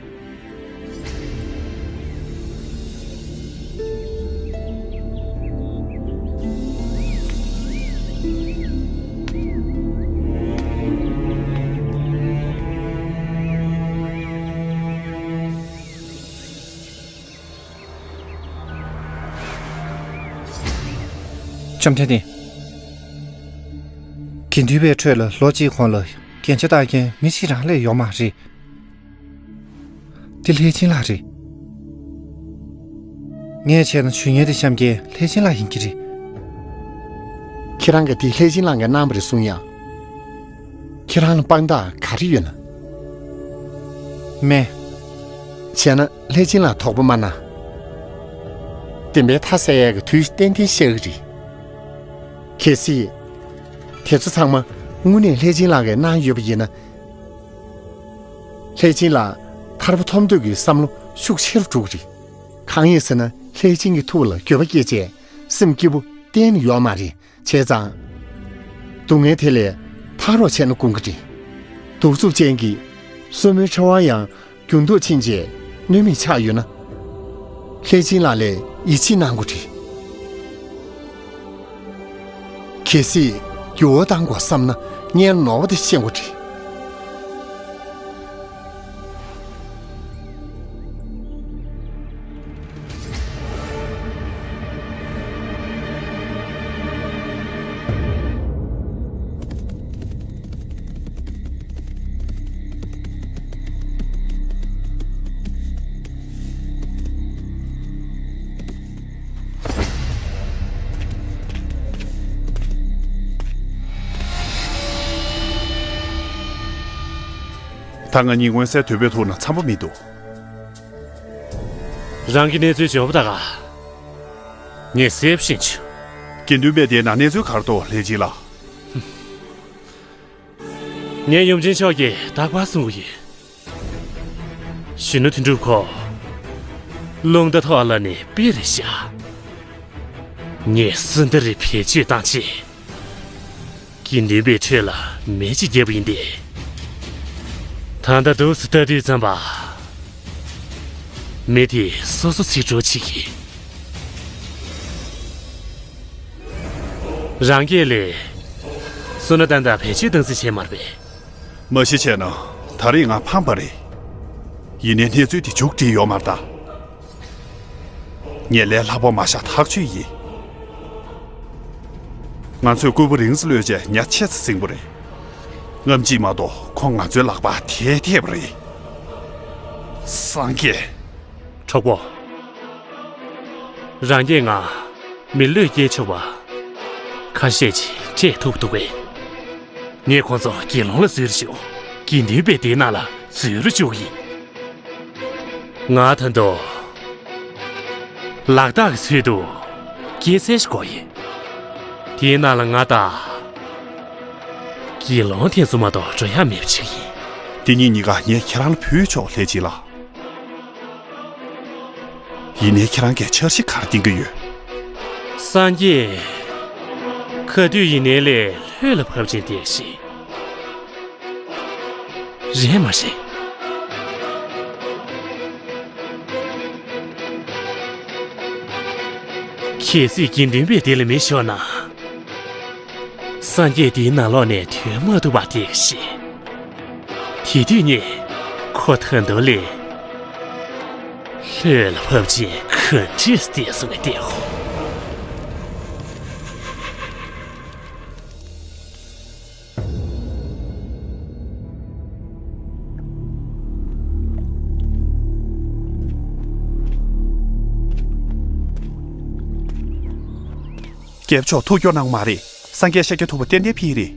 བཅོམ་ལྡན་འདས། དགེ་འདུན་པའི་ཁྲོད་ལ་ལོ་གཅིག་གོང་ལ་རྒྱན་ཆ་བཏགས་མཁན་མི་གཅིག་རང་ལས་ཡོད་མ་རེད། འདི་ལྷས་སྦྱིན་ལགས་རེད། ངས་བྱས་ན་ཞུ་སྙན་དེ་བཤམས་མཁན་ལྷས་སྦྱིན་ལགས་ཡིན་གྱི་རེད། ཁྱེད་རང་གིས་འདི་ལྷས་སྦྱིན་ལགས་ཀྱིས་གནང་བ་རེད་གསུང་ཡ། ཁྱེད་རང་ལ་དཔང་རྟགས་ག་རེ་ཡོད་ན། མེད། བྱས་ན་ལྷས་སྦྱིན་ལགས་དོགས་པ་མ་གནང་། བདེན་པའི་མཐའ་གསལ་ཡས་ཀྱི་དུས་ཏན་ཏན་ཤར་གྱི་རེད། གལ་སྲིད། དེ་ཚོ་ཚང་མ་དངོས་གནས་ལྷས་སྦྱིན་ལགས་ཀྱིས་གནང་ཡོད་པ་ཡིན་ན། ལྷས་སྦྱིན་ལགས་ཐར་པ་ཐོབ་འདོད་ཀྱི་བསམ་བློ་ཤུགས་ཆེ་རུ་འགྲོ་གི་རེད། གང་ཡིན་ཟེར་ན་ལྷས་སྦྱིན་གྱི་ཐུགས་ལ་འགྱོད་པ་སྐྱེས་བྱས་སེམས་སྐྱིད་པོ་གཏན་ནས་ཡོད་མ་རེད། བྱས་ཙང་། སྡུག་བསྔལ་དེ་ལས་ཐར་རོགས་བྱས་ན་དགོངས་ཀྱི་རེད། གདུག་རྩུབ་ཅན་གྱི་སོར་མོའི་ཕྲེང་བ་ཡང་འགྱུར་ལྡོག་ཕྱིན་རྗེས་གནོད་མེད་ཆགས་ཡོད་ན། ལྷས་སྦྱིན་ལགས་ལ་ཡིད་ཆེས་གནང་དགོས་རེད། གལ་སྲིད་འགྱུར་བ་གཏང་དགོས་བསམ་ན་སྔོན་ནོར་བ་དེ་ཤེས་དགོས་རེད། ད་ང་གཉིས་མངོན་གསལ་དོད་པོས་ཐུག་ན་འཚམ་པོ་མི་འདུག་རང་གི་གནས་ཚུལ་འབྱོར་པ་ད་ག་ངས་གསལ་པོ་ཤེས་བྱུང་། དགེ་འདུན་པའི་སྡེའི་ནང་གནས་ཚུལ་ག་རེ་འདུག་ལྷས་སྦྱིན་ལགས། ངས་ཡུམ་ཆེན་མཆོག་གིས་རྟག་པར་གསུང་གི་ཡོད། གཞོན་ནུ་དོན་གྲུབ་ཁོ། རླུང་རྟ་ཐོག་ལ་ནས་དཔེ་རེད་ཤག་ངས་སུ་འདི་རེད་བེད་སྤྱོད་བཏང་ཆེད། དགེ་འདུན་པའི་ཁྲོད་ལ་མེ་ལྕེ་བརྒྱབ་པ་ཡིན་ཏེ། ད་ལྟ་འདུག་སེ་ལྟ་དུས་ཙམ་པ། མི་དེ་སོ་སོ་ཚིག་འགྲོ་བྱེད་ཀྱི། རང་སྐད་ལས། བསོད་ནམས་ཏན་ཏན་བེད་སྤྱོད་བཏང་ཟིན་བྱས་མ་རེད་པས། མ་གཞི་བྱས་ན་ད་རེས་ང་ཕམ་པ་རེད། ཡིན་ནའི་གནས་ཚུལ་དེ་མཇུག་སྒྲིལ་ཡོད་མ་རེད་ད། ངས་ལས་སླ་པོ་མ་བཞག་ཐག་ཆོད་ཡིན། ང་ཚོས་སྐུད་པ་རིང་ཙམ་གློད་བྱས་ཉ་ཆེ་ཙམ་ཟིན་པ་རེད། རྔམ་བརྗིད་མ་གཏོགས་ཁོང་ང་ཚོའི་ལག་པར་དེ་ཐེབས་པ་རེད། སངས་རྒྱས། གྲོགས་པོ། རང་གིས་ང་མི་བློས་སྐྱེལ་ཆོག་པ་ཁ་ཤས་ཅིག་སྤྲད་ཐུབ་འདུག་པས། ངས་ཁོང་ཚོ་དགེ་སློང་ལ་བཟོས་རུ་བཅུག་དགེ་འདུན་པའི་སྡེ་ནང་ལ་འཛུལ་རུ་བཅུག་ཡིན། ང་ད་དུང་ལག་རྟགས་ཀྱི་ཚུལ་དུ་སྐྱེད་ཚལ་ཞིག་དགོས་ཡིན། དེའི་ནང་ལ་ང་དང་དགེ་སློང་དེ་ཚོ་མ་གཏོགས་འགྲོ་ཡག་མེད་པ་ཅིག་ཡིན། དེ་གཉིས་གཉིས་ཀ་ངས་ཁྱེད་རང་ལ་ཕུལ་ཆོག་ལྷས་སྦྱིན་ལགས། ཡིན་ནའི་ཁྱེད་རང་གིས་འཆར་གཞི་ག་རེ་འདིང་གི་ཡོད། སངས་རྒྱས། ག་དུས་ཡིན་ནའི་ལས་ལྷོད་ལ་བབས་ཅིང་བསྡད་ཤིག་རེད་མ་རེད། གལ་སྲིད་དགེ་འདུན་པའི་སྡེ་ལ་མེ་ཤོར་ན། སངས་རྒྱས་དེའི་ནང་ལོགས་ནས་ཐོན་མ་ཐུབ་པ་བསྡད་ཤིག་དེ་དུས་ངས་ཁོ་ད་དུང་ལས་ལྷོད་ལ་བབས་ཅིང་ག་འདྲས་བསྡད་སོང་ངས་བལྟས་ཧོ། རྒྱལ་པོ་མཆོག་ཐུགས་སྐྱོ་གནང་མ་རེད། སངས་རྒྱས་ཤཱཀྱ་ཐུབ་པ་ཏན་ཏན་ཕེབས་རེད།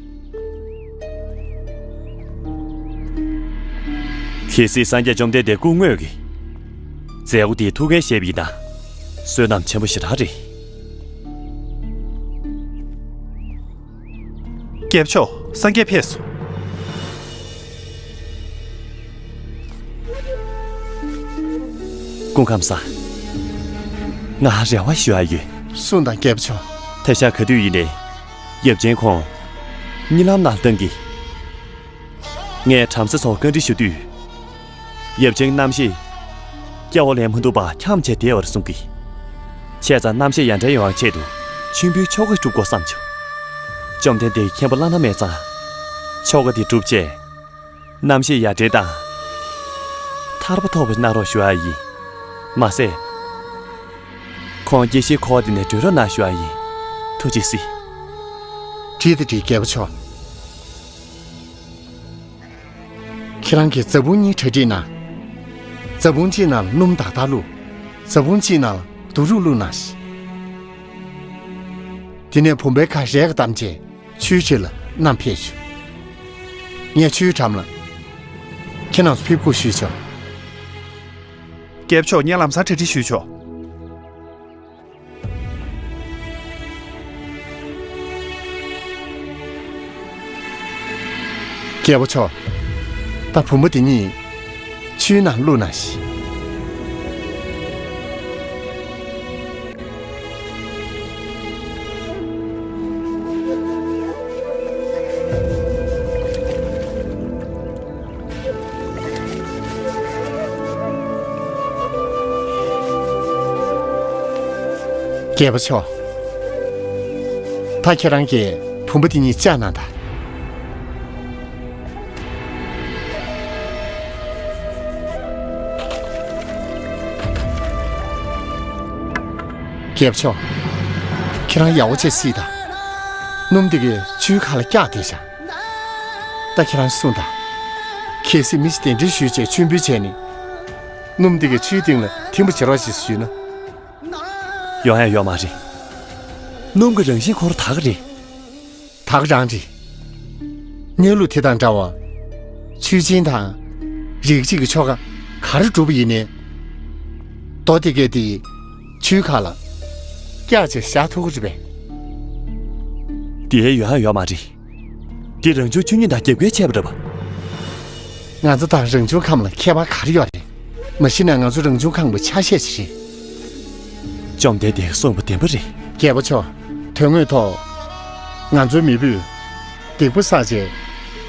གལ་སྲིད་སངས་རྒྱས་བཅོམ་ལྡན་འདས་སྐུ་དངོས་ཀྱི་མཛད་སྒོ་དེའི་ཐུགས་འགན་བཞེས་པ་ཡིན་ན། བསོད་ནམས་ཆེན་པོ་ཞེ་དྲག་རེད། རྒྱལ་པོ་མཆོག་སངས་རྒྱས་ཕེབས་སོང་། སྐུ་ཁམས་བཟང་། ང་རེ་བ་ཞུ་ཡ་ཡོད། གསུངས་དང་རྒྱལ་པོ་མཆོག་ད་ཆ་ག་དུས་ཡིན་ནའི་ཡབ་ཆེན་ཁོང་གཉིད་ལམ་ནང་ལྟ་གི། ངས་བྲམ་ཟེ་ཚོར་བཀའ་འདྲི་ཞུ་དུས། ཡབ་ཆེན་རྣམ་ཤེས་སྐྱེ་བ་ལེན་མི་ཐུབ་པ་འཁྱམས་བྱས་བསྡད་པར་གསུང་གི། བྱས་ཙང་རྣམ་ཤེས་ཡར་འདྲེན་ཡོང་བའི་ཆེད་དུ་མཆོད་འབུལ་ཆོ་ག་སྒྲུབ་དགོས་བསམ་བྱུང་། བཅོམ་ལྡན་འདས་ཀྱི་མཁྱེན་པ་བླ་ན་མེད་ཙང་། ཆོ་ག་དེ་སྒྲུབ་བྱས། རྣམ་ཤེས་ཡར་འདྲེན་དང་། ཐར་པ་ཐོབ་པ་གནང་རོགས་ཞུ་ཡ་ཡིན། མ་ཟད། ཁོང་སྐྱེ་ཤིའི་འཁོར་བ་འདི་ནས་སྒྲོལ་རོགས་གནང་ཞུ་ཡ་ཡིན། ཐུགས་རྗེ་གཟིགས། འགྲིག་དང་འགྲིག་རྒྱལ་པོ་མཆོག་ཁྱེད་རང་གིས་རྫ་བུང་གཉིས་གྲ་སྒྲིག་གནང་། རྫ་བུང་གཅིག་ནང་ལ་སྣུམ་དག་དག་བླུགས། རྫ་བུང་གཅིག་ནང་ལ་དུག་རུག་བླུགས་གནང་ཞིག་དེ་ནས་བུམ་པའི་ཁར་རས་ཀ་བསྡམས་རྗེས་ཆུའི་འཁྲིས་ལ་བསྣམས་ཕེབས་ཤོག་ངས་ཆུའི་འགྲམ་ལ་ཁྱེད་རང་ཚོ་ཕེབས་སྒུག་ཞུས་ཆོག་རྒྱལ་པོ་མཆོག་ངས་ལམ་སང་གྲ་སྒྲིག་ཞུས་ཆོག་རྒྱལ་པོ་མཆོག་ད་བུམ་པ་འདི་གཉིས་ཆུའི་ནང་བླུགས་གནང་ཞིག་རྒྱལ་པོ་མཆོག་ད་ཁྱེད་རང་གིས་བུམ་པ་འདི་གཉིས་བཅག་གནང་དང་། རྒྱལ་པོ་མཆོག་ཁྱེད་རང་ཡག་པོ་བྱས་གཟིགས་དང་། སྣུམ་འདི་གས་ཆུའི་ཁ་ལ་བཀྱགས་བསྡད་ཤག་ད་ཁྱེད་རང་གསུངས་དང་། གལ་སྲིད་མི་ཞིག་གདན་འདྲེན་ཞུས་བྱས་མཆོད་འབུལ་བྱས་ནས། སྣུམ་འདི་གས་ཆུའི་སྟེང་ལ་ཐིམ་པ་བྱེད་རོགས་ཞེས་ཞུས་ན། ཡོང་ཡ་ཡོད་མ་རེད། སྣུམ་གྱི་རང་བཞིན་ཁོ་རང་དག་གི་རེད། དག་རང་རེད། གནས་ལུགས་དེ་དང་འདྲ་བར། ཆོས་སྦྱིན་དང་། རིགས་གཅིག་གི་ཆོ་ག་ག་རེ་སྒྲུབ་པ་ཡིན་ནའི། རྡོ་དེ་གས་དེ་ཆུའི་ཁ་ལ་བཀྱགས་བྱས་བཞག་ཐུབ་ཀྱི་རེད་པས། དེ་ཡོང་ཡ་ཡོད་མ་རེད། དེ་རང་བྱུང་ཆོས་ཉིད་དང་རྒྱབ་འགལ་བྱས་པ་རེད་པ། ང་ཚོ་དང་རང་བྱུང་ཁམས་ལ་ཁྱད་པར་ག་རེ་ཡོད་རེད། མ་གཞི་ནས་ང་ཚོ་རང་བྱུང་ཁམས་ཀྱི་ཆ་ཤས་ཤིག་རེད། བཅོམ་ལྡན་འདས་གསུངས་པ་བདེན་པ་རེད། རྒྱལ་པོ་མཆོག་དོན་དངོས་ཐོག་ང་ཚོའི་མེས་པོས་སྡིག་པ་བསགས་རྗེས་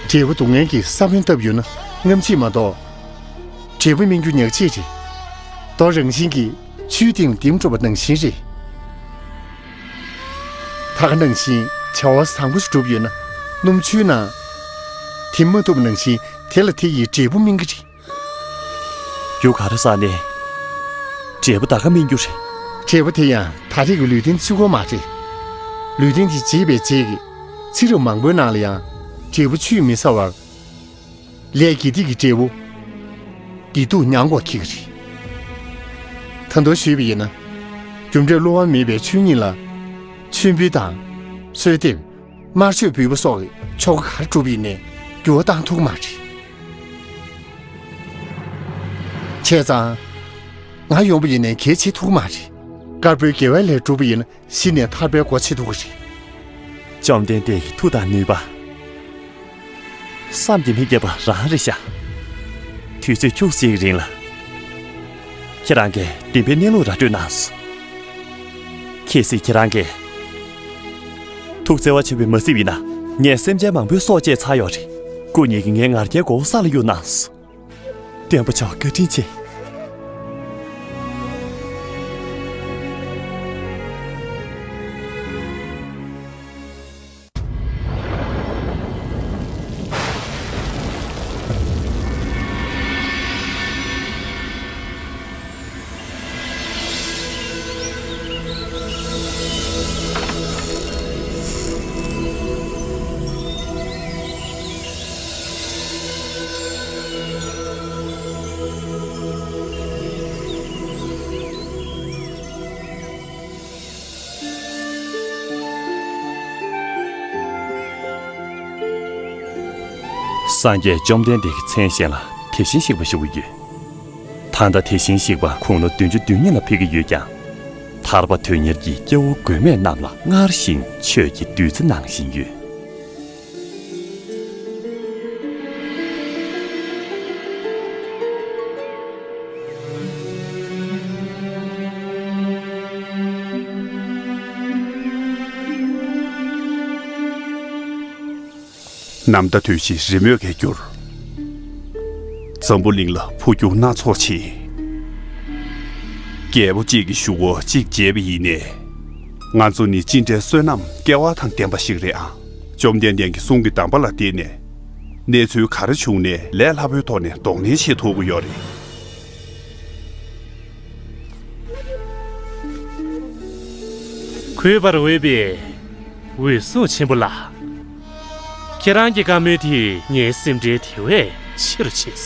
འབྲས་བུ་སྡུག་བསྔལ་གྱི་ས་བོན་བཏབ་ཡོད་ན་རྔམ་བརྗིད་མ་གཏོགས། འབྲས་བུ་སྨིན་རྒྱུ་ཉག་གཅིག་རེད། རྡོ་རང་བཞིན་གྱིས་ཆུའི་སྟེང་ལ་ལྡེམ་འགྲོ་བ་ནང་བཞིན་རེད། ད་ག་ནང་བཞིན་བྱ་བ་བཟང་པོ་ཞིག་བསྒྲུབས་ཡོད་ན་སྣུམ་ཆུའི་ནང་ཐིམ་མ་ཐུབ་པ་ནང་བཞིན་དེ་ལ་དེ་ཡིས་འབྲས་བུ་སྨིན་གྱི་རེད། རྒྱུ་ག་རེ་བསགས་ནས་འབྲས་བུ་ད་ག་སྨིན་རྒྱུ་རེད། འབྲས་བུ་དེ་ཡང་ད་རེས་ཀྱི་ལུས་རྟེན་གཅིག་པོ་མ་རེད། ལུས་རྟེན་དེ་བརྗེས་པའི་རྗེས་ཀྱི་ཚེ་རབས་མང་པོའི་ནང་ལ་ཡང་འབྲས་བུ་ཆུས་མི་ཟ་བར། ལས་དགེ་སྡིག་གི་འབྲས་བུ། བདེ་སྡུག་མྱང་དགོས་ཀྱི་རེད། ད་དུང་ཞུས་པ་ཡིན་ན། རྒྱུ་འབྲས་བསླུ་བ་མེད་པའི་ཆོས་ཉིད་ལ། མཆོད་འབུལ་དང་། གསོལ་འདེབས། དམར་མཆོད་འབུལ་བ་སོགས་ཀྱི་ཆོ་ག་ག་རེ་བསྒྲུབས་ཡིན་ནའི་འགྱུར་བ་བཏང་ཐུབ་ཀྱི་མ་རེད། བྱས་ཙང་། ང་ཡོང་པ་ཡིན་ནའི་གལ་ཆེ་ཐུབ་ཀྱི་མ་རེད། དཀར་པོའི་དགེ་བའི་ལས་བསྒྲུབས་པ་ཡིན་ན་གཞི་ནས་ཐར་པའི་སྒོ་ཕྱེ་ཐུབ་ཀྱི་རེད། བཅོམ་ལྡན་འདས་ཀྱི་མཐུ་དང་ནུས་པ། བསམ་གྱིས་མི་ཁྱབ་པ་རང་རེད་ཤག་དུས་ཚོད་ཁྱུག་ཙམ་གྱི་རིང་ལ། ཁྱེད་རང་གིས་བདེན་པའི་གནས་ལུགས་ར་སྤྲོད་གནང་སོང་། གལ་སྲིད་ཁྱེད་རང་གིས་ཐུགས་བརྩེ་བ་ཆེན་པོས་མ་གཟིགས་པ་ཡིན་ན། ངས་སེམས་ཅན་མང་པོའི་སྲོག་བཅད་ཚར་ཡོད་རེད། སྐུ་ཉིད་ཀྱིས་ངའི་ང་རྒྱལ་མགོ་བོ་ས་ལ་གཡུགས་གནང་སོང་། སྟོན་པ་མཆོག་བཀའ་དྲིན་ཆེ། སངས་རྒྱས་བཅོམ་ལྡན་འདས་ཀྱི་མཚན་གཞན་ལ་དེ་བཞིན་གཤེགས་པ་ཞུ་གི་ཡོད། ད་ལྟ་དེ་བཞིན་གཤེགས་པ་དགུང་ལོ་བདུན་ཅུ་དོན་གཉིས་ལ་ཕེབས་ཀྱི་ཡོད་ཀྱང་། ཐར་པ་དོན་གཉེར་གྱི་སྐྱེ་བོ་མགོན་མེད་རྣམས་ལ་སྔར་བཞིན་ཆོས་ཀྱི་བདུད་རྩི་གནང་བཞིན་ཡོད། ནམ་ཟླ་དུས་བཞི་རི་མོས་ཀྱིས་བསྒྱུར། འཛམ་བུ་གླིང་ལ་འཕོ་འགྱུར་སྣ་ཚོགས་ཕྱིན། རྒྱལ་པོ་གཅིག་གི་གཞུག་གུ་གཅིག་མཇལ་བ་ཡིན་ནས། ང་ཚོ་ནི་ཅི་འདྲའི་བསོད་ནམས་སྐལ་བ་དང་ལྡན་པ་ཞིག་རེད་ཨང་། བཅོམ་ལྡན་འདས་ཀྱི་གསུང་གི་གདམས་པ་ལ་བརྟེན་ནས། གནས་ཚུལ་ག་རེ་བྱུང་ནས་ལས་སླ་པོའི་ཐོག་ནས་གདོང་ལེན་བྱེད་ཐུབ་ཀྱི་ཡོད་རེད། གུས་པར་འོས་པའི་འོད་སྲུང་ཆེན་པོ་ལགས། ཁྱེད་རང་གི་བཀའ་མོལ་དེས་ངའི་སེམས་ཁྲལ་དེ་བས་ཆེ་རུ་ཕྱིན།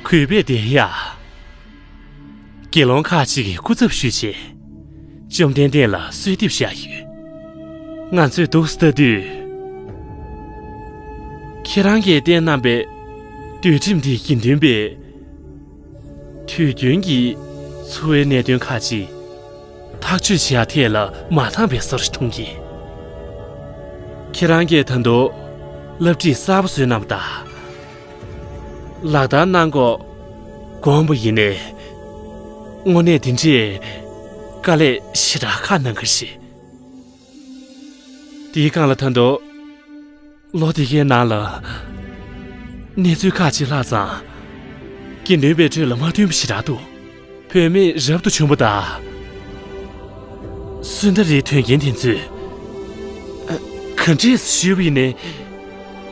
གུས་པས་བདེ་ཡ། དགེ་སློང་ཁག་ཅིག་གིས་སྐུ་ཚབ་ཞུས་བྱས། བཅོམ་ལྡན་འདས་ལ་གསོལ་འདེབས་བཞག་ཡོད། ང་ཚོས་འདུག་སེ་ལྟ་དུས། ཁྱེད་རང་གིས་བསྟན་གནང་པའི་འདུལ་ཁྲིམས་འདིའི་དགེ་འདུན་པས། དུས་རྒྱུན་གྱི་འཚོ་བའི་གནད་དོན་ཁག་ཅིག་ཐག་གཅོད་བྱེད་ཡ་ཐད་ལ་མ་འདང་བའི་བཟོ་འདྲ་མཐོང་གི། ཁྱེད་རང་གིས་ད་དུང་བསླབ་ཁྲིད་གསར་པ་བཟོས་གནང་བ་དང་། ལག་བསྟར་གནང་དགོས་དགོངས་པ་ཡིན་ནའི། དངོས་གནས་འདི་འདྲའི་དཀའ་ལས་ཞེ་དྲག་ཁག་གནང་གི་རེད། དེའི་སྒང་ལ་ད་དུང་ལོ་འདི་གའི་ནང་ལ་གནས་ཚུལ་ཁག་ཅིག་ལྷག་ཙང་། དགེ་འདུན་པའི་ཁྲོད་ལ་མ་མཐུན་པ་ཞེ་དྲག་འདུག་བུད་མེད་རབ་ཏུ་བྱུང་བ་དང་། སུ་འདྲ་རེད་དོན་རྐྱེན་དེ་ཚོས། ཨ། ག་འདྲས་ཞུས་པ་ཡིན་ནའི།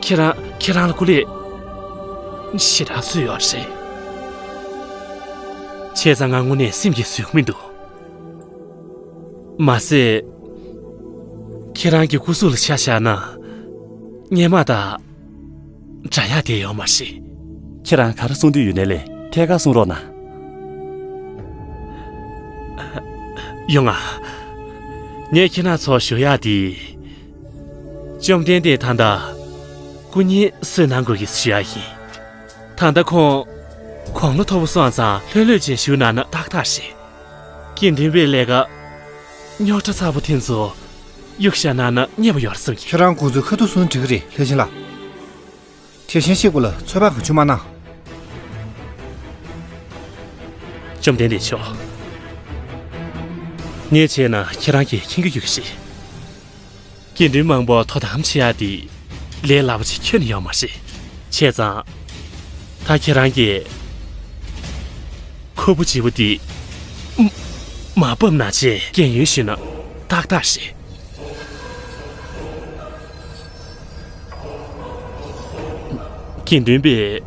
ཁྱེད་རང་ཁྱེད་རང་ལ་སྐུ་ལས་ཞེ་དྲག་གསོས་ཡོད་རེད། བྱས་ཙང་ང་དངོས་གནས་སེམས་ཀྱིས་བཟོད་ཀྱི་མི་འདུག་མ་ཟད། ཁྱེད་རང་གི་སྐུ་གཟུགས་ལ་ཆ་བཞག་ན། སྔོན་མ་དང་འདྲ་ཡག་བསྡད་ཡོད་མ་རེད། ཁྱེད་རང་ག་རེ་གསུང་འདོད་ཡོད་ནའི་ལས་ཐད་ཀར་གསུང་རོགས་གནང་། ཡོང་ང་། ངས་ཁྱེད་རང་ཚོར་ཞུ་ཡག་འདི། བཅོམ་ལྡན་འདས་ད་ལྟ་སྐུ་ཉིད་གསོལ་གནང་དགོས་ཀྱི་ཞུ་ཡག་ཡིན། ད་ལྟ་ཁོང་དགུང་ལོ་མཐོ་པོ་སོང་ཙང་ལྷོད་ལྷོད་བྱས་བཞུགས་གནང་ན་ཏག་ཏག་རེད། དགེ་འདུན་པའི་ལས་ཀ་རྙོག་དྲ་ཚ་པོ་དེ་ཚོ་གཡུག་བཞག་གནང་ན་མཉེས་པོ་ཡོད་རེད་བསམ་གྱི། ཁྱེད་རང་དགོངས་ཚུལ་ཁ་ཐུག་གསུང་འགྲིག་གི་རེད། ལྷས་བྱིན་ལགས། དེ་བཞིན་གཤེགས་པ་ལ་ཚོད་དཔག་གང་བྱུང་མ་གནང་། བཅོམ་ལྡན་འདས་མཆོག་ངས་བྱས་ན་ཁྱེད་རང་གིས་མཁྱེན་གྱི་ཡོད་ཀྱི་རེད། དགེ་འདུན་མང་པོ་དོ་དམ་བྱེད་ཡག་འདི་ལས་སླ་པོ་ཅིག་ཁྱོན་ནས་ཡོད་མ་རེད། བྱས་ཙང་། ད་ཁྱེད་རང་གིས་ཁུར་པོ་ལྗིད་པོ་འདི་མ་མ་ཕབ་ན་བྱས་རྒན་ཡོལ་ཞུས་ན་ཏག་ཏག་རེད། དགེ་འདུན་པས་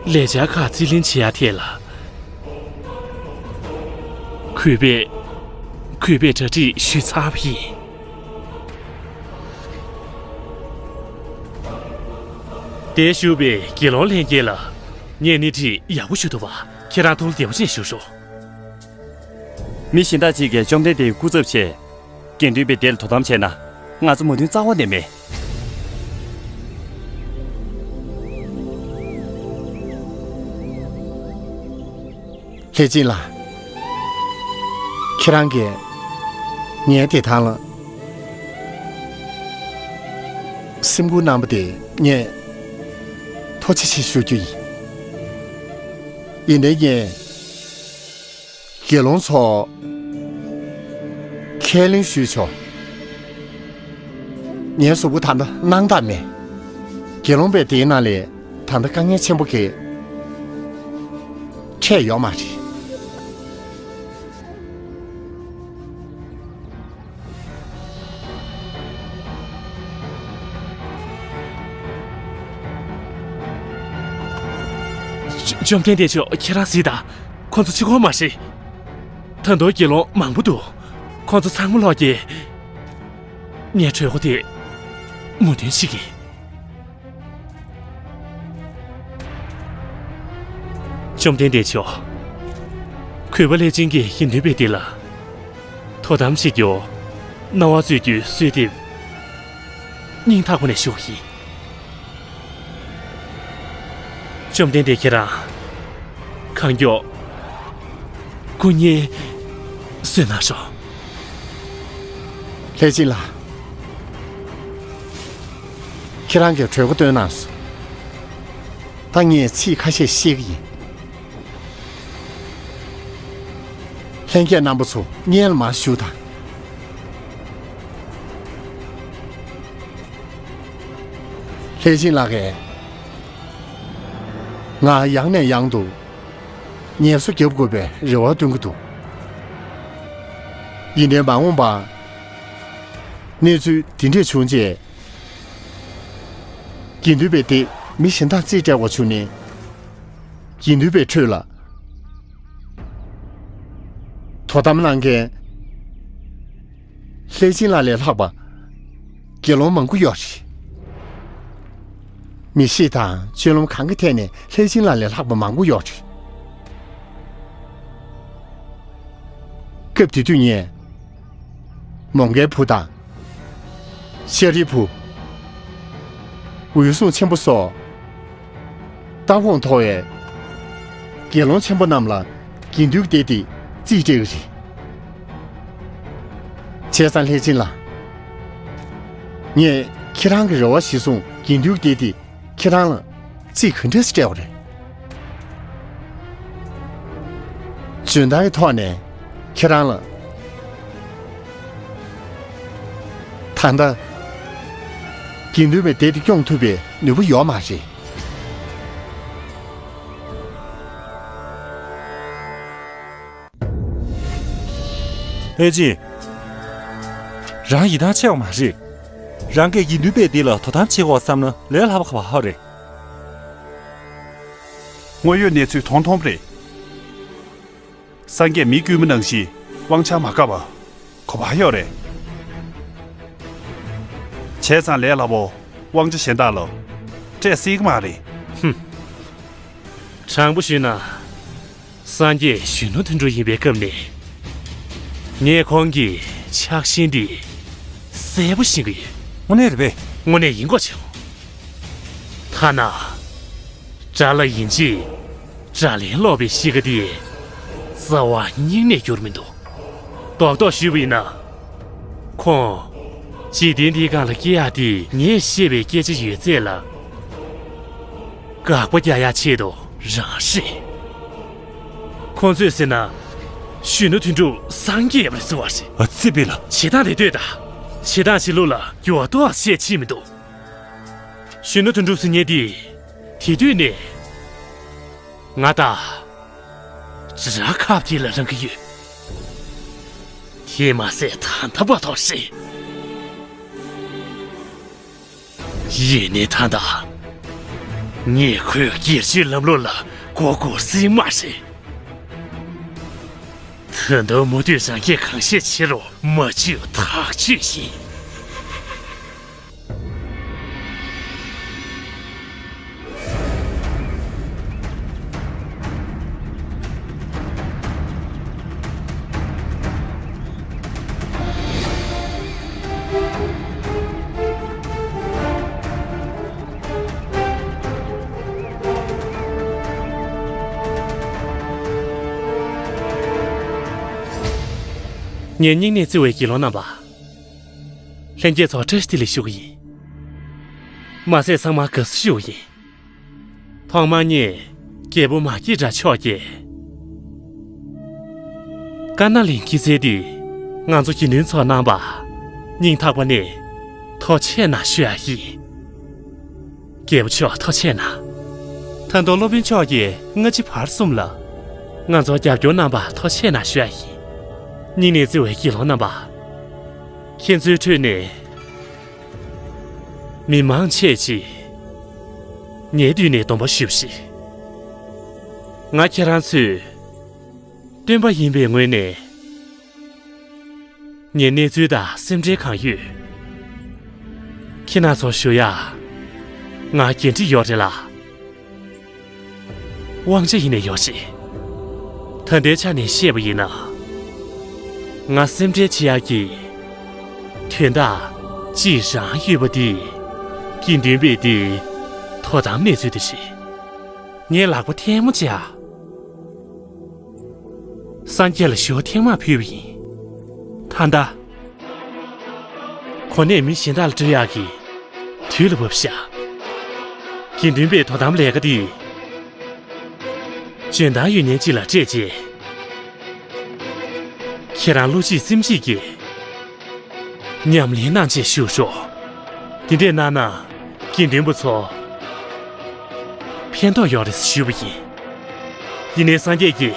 ལས་འཆར་ཁག་རྩིས་ལེན་བྱེད་ཡག་ཐད་ལ། གུས་པས་གུས་པས་གྲ་སྒྲིག་ཞུས་ཚར་བ་ཡིན། དེར་བཞུགས་པའི་དགེ་སློང་ལྷན་རྒྱས་ལ་ངས་སྣེ་ཁྲིད་ཡག་པོ་ཞུ་ཐུབ་པ། ཁྱེད་རང་ཐུགས་ལ་བདེ་པོ་ཅན་བཞུགས་རོགས། མི་གཞན་དག་ཅིག་གིས་བཅོམ་ལྡན་འདས་ཀྱི་སྐུ་ཚབ་བྱས། དགེ་འདུན་པའི་སྡེ་ལ་དོ་དམ་བྱས་ན། ང་ཚོ་མོས་མཐུན་རྩ་བ་ནས་མེད། ལྷས་བྱིན་ལགས། ཁྱེད་རང་གིས་ངའི་བདེ་ཐང་ལ་སེམས་ཁུར་གནང་བ་དེ་ངས་ཐུགས་རྗེ་ཆེ་ཞུ་རྒྱུ་ཡིན། ཡིན་ནའི་ངས་དགེ་སློང་ཚོར་ཁས་ལེན་ཞུས་ཆོག་ངའི་གཟུགས་པོ་ད་ལྟ་སྣང་དག་མེད། དགེ་སློང་པའི་སྡེའི་ནང་ལ་ད་ལྟ་དཀའ་ངལ་ཆེན་པོ་གི་འཕྲད་ཡོད་མ་རེད། བཅོམ་ལྡན་འདས་མཆོག་ཁྱེད་རང་གཟིགས་དང་། ཁོང་ཚོ་གཅིག་པོ་མ་རེད། ད་དུང་དགེ་སློང་མང་པོ་འདུག་ཁོང་ཚོ་ཚང་མ་ལོག་གིས་ངའི་གྲོས་འགོ་དེ་མོས་མཐུན་བྱེད་ཀྱི། བཅོམ་ལྡན་འདས་མཆོག་གུས་པ་ལྷས་བྱིན་གྱིས་དགེ་འདུན་པའི་སྡེ་ལ་དོ་དམ་བྱེད་རྒྱུར་རྣ་བ་གཙོས་རྒྱུའི་གསོལ་འདེབས་སྙིང་ཐག་པ་ནས་ཞུ་བ་ཡིན། བཅོམ་ལྡན་འདས་ཁྱེད་རང་གང་མགྱོགས་སྐུ་ཉིད་གསོལ་གནང་ཤོག་ལྷས་བྱིན་ལགས། ཁྱེད་རང་གིས་གྲོས་འགོ་བཏོན་གནང་སོང་། ད་ངས་ཚིག་ཁ་ཤས་བཤད་ཀྱི་ཡིན། ལྷན་རྒྱས་རྣམ་པ་ཚོ་སྔོན་ལ་མར་བཞུགས་དང་། ལྷས་བྱིན་ལགས་ཀྱིས་ང་ཡང་ནས་ཡང་དུ་ངལ་གསོ་རྒྱབ་དགོས་པའི་རེ་བ་བཏོན་གྱི་འདུག། ཡིན་ནའི་མ་འོངས་པར་གནས་ཚུལ་འདི་འདྲས་བྱུང་རྗེས། དགེ་འདུན་པའི་སྡེ་མི་གཞན་དག་རྩིས་སྤྲད་པ་བྱུང་ནས། དགེ་འདུན་པའི་ཁྲོད་ལ་དོ་དམ་གནང་མཁན་ལྷས་བྱིན་ལགས་ལས་ལྷག་པ་དགེ་སློང་མང་པོ་ཡོད་རེད། མི་གཤིས་དང་སྤྱོད་ལམ་གང་གི་ཐད་ནས་ལྷས་བྱིན་ལགས་ལས་ལྷག་པ་མང་པོ་ཡོད་རེད། སྐབས་དེ་དུས་ངས་མོའུ་འགལ་བུ་དང་ཤཱ་རིའི་བུ། འོད་སྲུང་ཆེན་པོ་སོགས་ལྟ་དགོངས་མཐོ་བའི་དགེ་སློང་ཆེན་པོ་རྣམས་ལ་དགེ་འདུན་སྡེ་འདི་རྩིས་སྤྲད་ཀྱི་རེད། བྱས་ཙང་ལྷས་བྱིན་ལགས། ངས་ཁྱེད་རང་གི་རེ་བ་གཞིར་བཟུང་དགེ་འདུན་སྡེ་འདི་ཁྱེད་རང་ལ་རྩིས་ག་འདྲས་སྤྲད་པ་རེད། འཇོན་ཐང་གི་ཐོག་ནས་ཁྱེད་རང་ལ་ད་ལྟ་དགེ་འདུན་པའི་སྡེ་འདི་སྐྱོང་ཐུབ་པའི་ནུས་པ་ཡོད་མ་རེད། ལྷས་བྱིན། རང་ཡིད་ཐང་ཆད་པ་མ་རེད། རང་གིས་དགེ་འདུན་པའི་སྡེ་ལ་དོ་དམ་བྱེད་དགོས་བསམ་ན་ལས་སླ་པོ་ག་པར་ཡོད་རེད། དངོས་ཡོད་གནས་ཚུལ་མཐོང་མཐོང་རེད། སངས་རྒྱས་མི་དཀྱུས་མ་ནང་བཞིན་དབང་ཆ་མ་བཀག་པ་ག་པར་ཡོད་རེད། བྱས་ཙང་ལས་སླ་པོ་དབང་ཆ་གཞན་དག་ལ་སྤྲད་སྲིད་ཀྱི་མ་རེད། ཧུམ། དྲང་པོ་ཞུས་ན། སངས་རྒྱས་གཞོན་ནུ་དོན་གྲུབ་ཡིན་པའི་སྐབས་ནས། ངས་ཁོང་གི་ཆགས་ཞེན་འདི་གསལ་པོ་ཤེས་ཀྱི་ཡོད། དངོས་གནས་རེད་པས། དངོས་གནས་ཡིན་དགོས་བྱུང་། ཐ་ན། དགྲ་ལྷ་ཡིན་གཅིག་དགྲ་ལན་སློག་པའི་གཤིས་ཀ་དེ་རྩ་བ་ཉིད་ནས་འགྱུར་མི་འདུག། རྡོག་རྡོག་ཞུས་པ་ཡིན་ན། ཁོང་འཇིག་རྟེན་འདིའི་སྒང་ལ་སྐྱེ་ཡག་དེ་ངས་བཤད་པའི་སྐད་ཆ་ཡོད་ཚད་ལ་དགག་པ་རྒྱག་ཡག་ཆེད་དུ་རང་རེད། ཁོང་ཚོས་ཟེར་ན། གཞོན་ནུ་དོན་གྲུབ་སངས་རྒྱས་ཡིན་པ་རེད་ཟེར་བ་རེད། ཨ་ཙི་པི་ལ། བྱེད་སྟངས་དེ་ལྟོས་དང་། བྱེད་སྟངས་བྱེད་ལུགས་ལ་འགྱུར་བ་ཏོག་ཙམ་ཕྱིན་མི་འདུག། གཞོན་ནུ་དོན་གྲུབ་ཟེར་མཁན་དེ། དེ་དུས་ནས་ང་དང་དགྲ་ཁ་གཏད་ལ་རང་གི་ཡོད། དེས་མ་ཟད་ད་ལྟ་བར་དུ་རེད། ཡིན་ནའི་ད་ལྟ་ངས་ཁོའི་སྒེར་གཅོད་ལམ་ལུགས་ལ་མགོ་སྒུར་སྲིད་མ་རེད། ད་དུང་མུ་མཐུད་རང་སྐད་གང་བཤད་བྱེད་རོགས། མ་བྱེད་ཐག་ཆོད་ཡིན། ངའི་སྙིང་ནས་བརྩེ་བའི་དགེ་སློང་རྣམ་པ། ལྷན་རྒྱས་ཚོར་བཀྲ་ཤིས་བདེ་ལེགས་ཞུ་གི་ཡིན། མ་ཟད་ཚང་མར་དགའ་བསུ་ཞུ་གི་ཡིན། ཐོག་མར་ངས་རྒྱལ་པོ་མ་སྐྱེས་དགྲ་མཆོག་གིས་དཀར་ནག་གླིང་སྐྱེད་ཚལ་འདི་ང་ཚོ་དགེ་འདུན་ཚོའི་རྣམ་པ་སྙིང་ཐག་པ་ནས་ཐུགས་རྗེ་གནང་ཞུ་ཡག་ཡིན། རྒྱལ་པོ་མཆོག་ཐུགས་རྗེ་གནང་། ད་དུང་སློབ་དཔོན་མཆོག་གིས་སྔ་ཕྱི་བར་གསུམ་ལ་ང་ཚོར་རྒྱབ་སྐྱོར་གནང་བར་ཐུགས་རྗེ་གནང་ཞུ་ཡག་ཡིན། སྙིང་ནས་བརྩེ་བའི་དགེ་སློང་རྣམ་པ། ཁྱེད་ཚོའི་ཁྲོད་ནས་མི་མང་ཆེ་ཅིག་ངའི་མདུན་ནས་སྡོམ་པ་ཞུས་པ་རེད། ང་ཁྱེད་རང་ཚོའི་སྟོན་པ་ཡིན་པའི་ངོས་ནས་ངའི་གནས་ཚུལ་དང་སེམས་ཁྲལ་གང་ཡོད། ཁྱེད་རྣམ་ཚོར་ཞུ་ཡག་ང་འགན་འཁྲི་ཡོད་རེད་ལ། དབང་ཆ་ཡིན་ནའི་ཡོད་རེད། ད་ལྟའི་ཆ་ནས་བཤད་པ་ཡིན་ན། ང་སེམས་ཁྲལ་བྱེད་ཡག་གི་དོན་དག་གཅིག་རང་ཡོད་པ་འདི། དགེ་འདུན་པའི་སྡེའི་དོ་དམ་གནས་ཚུལ་དེ་རེད། ངས་ལག་པ་ཐལ་མོ་སྦྱར། སངས་རྒྱས་ལ་ཞུ་བ་ཐེངས་མང་ཕུལ་བ་ཡིན། ད་ལྟ། གོ་གནས་མི་གཞན་དག་ལ་སྤྲོད་ཡག་གི་དུས་ལ་བབས་ཤག། དགེ་འདུན་པའི་དོ་དམ་ལས་ཀ་འདི་འཇོན་ཐང་ཡོད་མཁན་ཅིག་ལ་སྤྲད་རྗེས། ཁྱེད་རང་བློ་གཅིག་སེམས་གཅིག་གིས་ཉམས་ལེན་གནང་ཆེད་ཞུ་ཤོག། དེ་འདྲས་གནང་ན་དགེ་འདུན་པ་ཚོ་ཕན་ཐོགས་ཡོད་རེད་ཞུས་པ་ཡིན། ཡིན་ནའི་སངས་རྒྱས་ཀྱིས་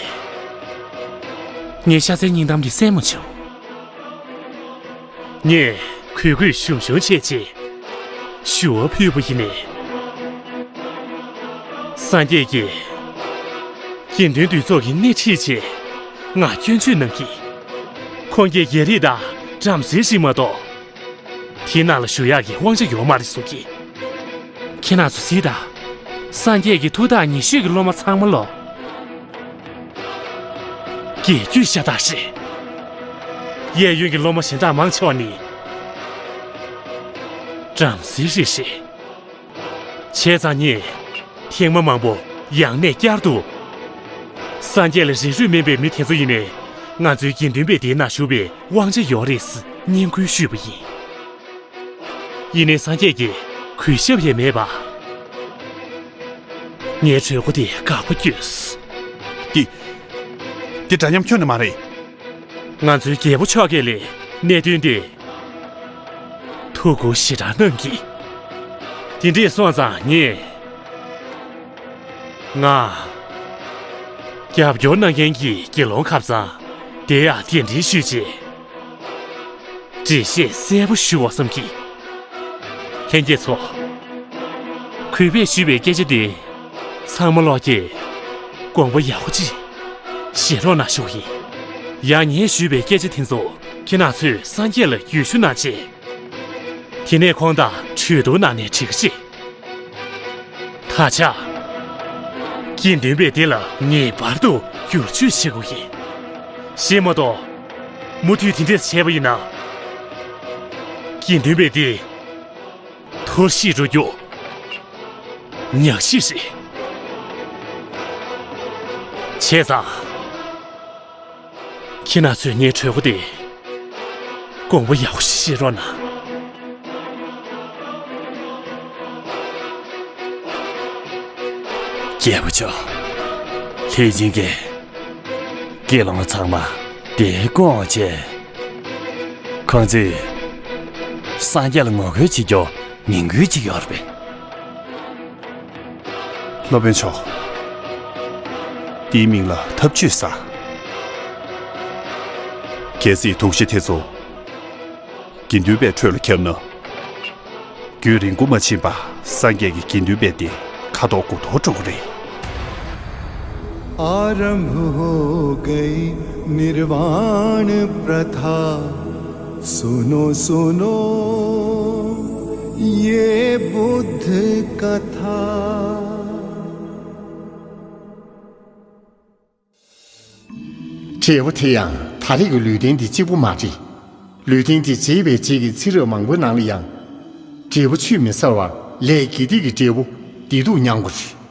ངའི་ཤ་ཚའི་སྙིང་གཏམ་དེ་གསན་མ་བྱུང་། ངས་གུས་གུས་ཞུམ་ཞུམ་བྱས་རྗེས་ཞུ་བ་ཕུལ་བ་ཡིན་ནའི། སངས་རྒྱས་ཀྱིས་དགེ་འདུན་འདུས་ཚོགས་ཀྱི་སྣེ་ཁྲིད་རྗེས་ང་སྐྱོན་བརྗོད་གནང་གི། ཁོང་གིས་རྒྱལ་རིགས་དང་བྲམ་ཟེ་ཞིག་མ་གཏོགས་དེའི་ནང་ལ་ཞུགས་ཡག་གི་དབང་ཆ་ཡོད་མ་རེད་གསུང་གི། ཁྱེད་རང་ཚོ་གཟིགས་དང་། སངས་རྒྱས་ཀྱི་ཐུགས་ཐག་ཉེ་ཤོས་ཀྱི་སློབ་མ་ཚང་མ་ལོ། རྒྱལ་རྒྱུད་ཤ་སྟག་རེད། གཡས་གཡོན་གྱི་སློབ་མ་གཞན་དག་མང་ཆེ་བ་ནི་བྲམ་ཟེ་རིགས་རེད། བྱས་ཙང་ངས་ཐེངས་མ་མང་པོ་ཡང་ནས་བསྐྱར་དུ། སངས་རྒྱས་ལ་རིགས་རུས་དམན་པའི་མི་དེ་ཚོ་ཡིན་ནའི་ང་ཚོའི་དགེ་འདུན་པའི་སྡེ་ནང་ཞུགས་པའི་དབང་ཆ་ཡོད་རེད་ཟེར་སྙན་སྐུལ་ཞུས་པ་ཡིན། ཡིན་ནའི་སངས་རྒྱས་ཀྱིས་གུས་ཞབས་ཡས་མེད་པ། ངའི་གྲོས་འགོ་དེ་དགག་པ་བསྐྱོན། དེ། དེ་འདྲ་མཉམ་ཁྱོན་ནས་མ་རེད། ང་ཚོའི་རྒྱལ་པོ་མཆོག་གིས་ལས་གནད་དོན་དེ་ཐུགས་ཁུར་ཞེ་དྲག་གནང་གི། དེ་འདྲས་སོང་ཙང་ངས། ང་རྒྱབ་སྐྱོར་གནང་མཁན་གྱི་དགེ་སློང་ཁ་སང་དེ་ཡང་གདན་འདྲེན་ཞུས་རྗེས། འགྲེལ་བཤད་གསལ་པོ་ཞུ་བ་བསམ་གྱི། ལྷན་རྒྱས་ཚོ། གུས་པས་ཞུས་པའི་སྐད་ཆ་འདི། ཚང་མ་ལོག་གིས། དགོངས་པ་ཡག་པོ་ཅིག་བཞེས་རོགས་གནང་ཞུ་གི་ཡིན། ཡང་ངས་ཞུས་པའི་སྐད་ཆ་དེ་ཚོ་ཁྱེད་རང་ཚོས་སངས་རྒྱས་ལ་འགྲེལ་བཤད་གནང་རྗེས། དེ་ནས་ཁོང་དང་གྲོས་བསྡུར་གནང་ནས་འགྲིག་གི་རེད། ད་ཆ། དགེ་འདུན་པའི་སྡེ་ལ་ངེས་པར་དུ་བསྒྱུར་བཅོས་བྱེད་དགོས་ཀྱི། གཞན་མ་གཏོགས། མུ་མཐུད་དེ་འདྲས་བྱས་པ་ཡིན་ན། དགེ་འདུན་པའི་སྡེ། འཐོར་ཞིག་འགྲོ་རྒྱུ། ཉག་ཞིག་རེད། བྱས་ཙང་། ཁྱེད་རྣམ་ཚོས་ངའི་གྲོས་འགོ་དེ། དགོངས་པ་ཡག་པོ་ཞིག་བཞེས་རོགས་གནང་། རྒྱལ་པོ་མཆོག་ལྷས་བྱིན་གྱིས། དགེ་སློང་ཚང་མ་དེར་བསྐོང་བ་བྱས། ཁོང་ཚོས་སངས་རྒྱས་ལ་ངོ་རྒོལ་བྱེད་རྒྱུ་ངན་སྐུལ་བྱེད་ཀྱི་ཡོད་རེད་པས། སློབ་དཔོན་མཆོག་དེའི་མིང་ལ་འཐབ་ཇུས་ཟེར། གལ་སྲིད་དོགས་གཞི་དེ་ཚོ་དགེ་འདུན་པའི་ཁྲོད་ལ་ཁྱབ་ན། རྒྱུན་རིང་པོ་མ་ཕྱིན་པར་སངས་རྒྱས་ཀྱི་དགེ་འདུན་པའི་སྡེ་ཁ་དོག་དགུ་དོག་འགྲོ་གི་རེད། आरंभ हो गई निर्वाण प्रथा। सुनो सुनो ये बुद्ध कथा। འབྲས་བུ་དེ་ཡང་ད་རེས་ཀྱི་ལུས་རྟེན་འདི་གཅིག་པུ་མ་རེད། ལུས་རྟེན་འདི་མཛེས་པའི་རྗེས་ཀྱི་ཚེ་རབས་མང་པོའི་ནང་ལ་ཡང་། འབྲས་བུ་ཆུད་མི་ཟ་བར་ལས་དགེ་སྡིག་གི་འབྲས་བུ་བདེ་སྡུག་མྱང་དགོས་རེད།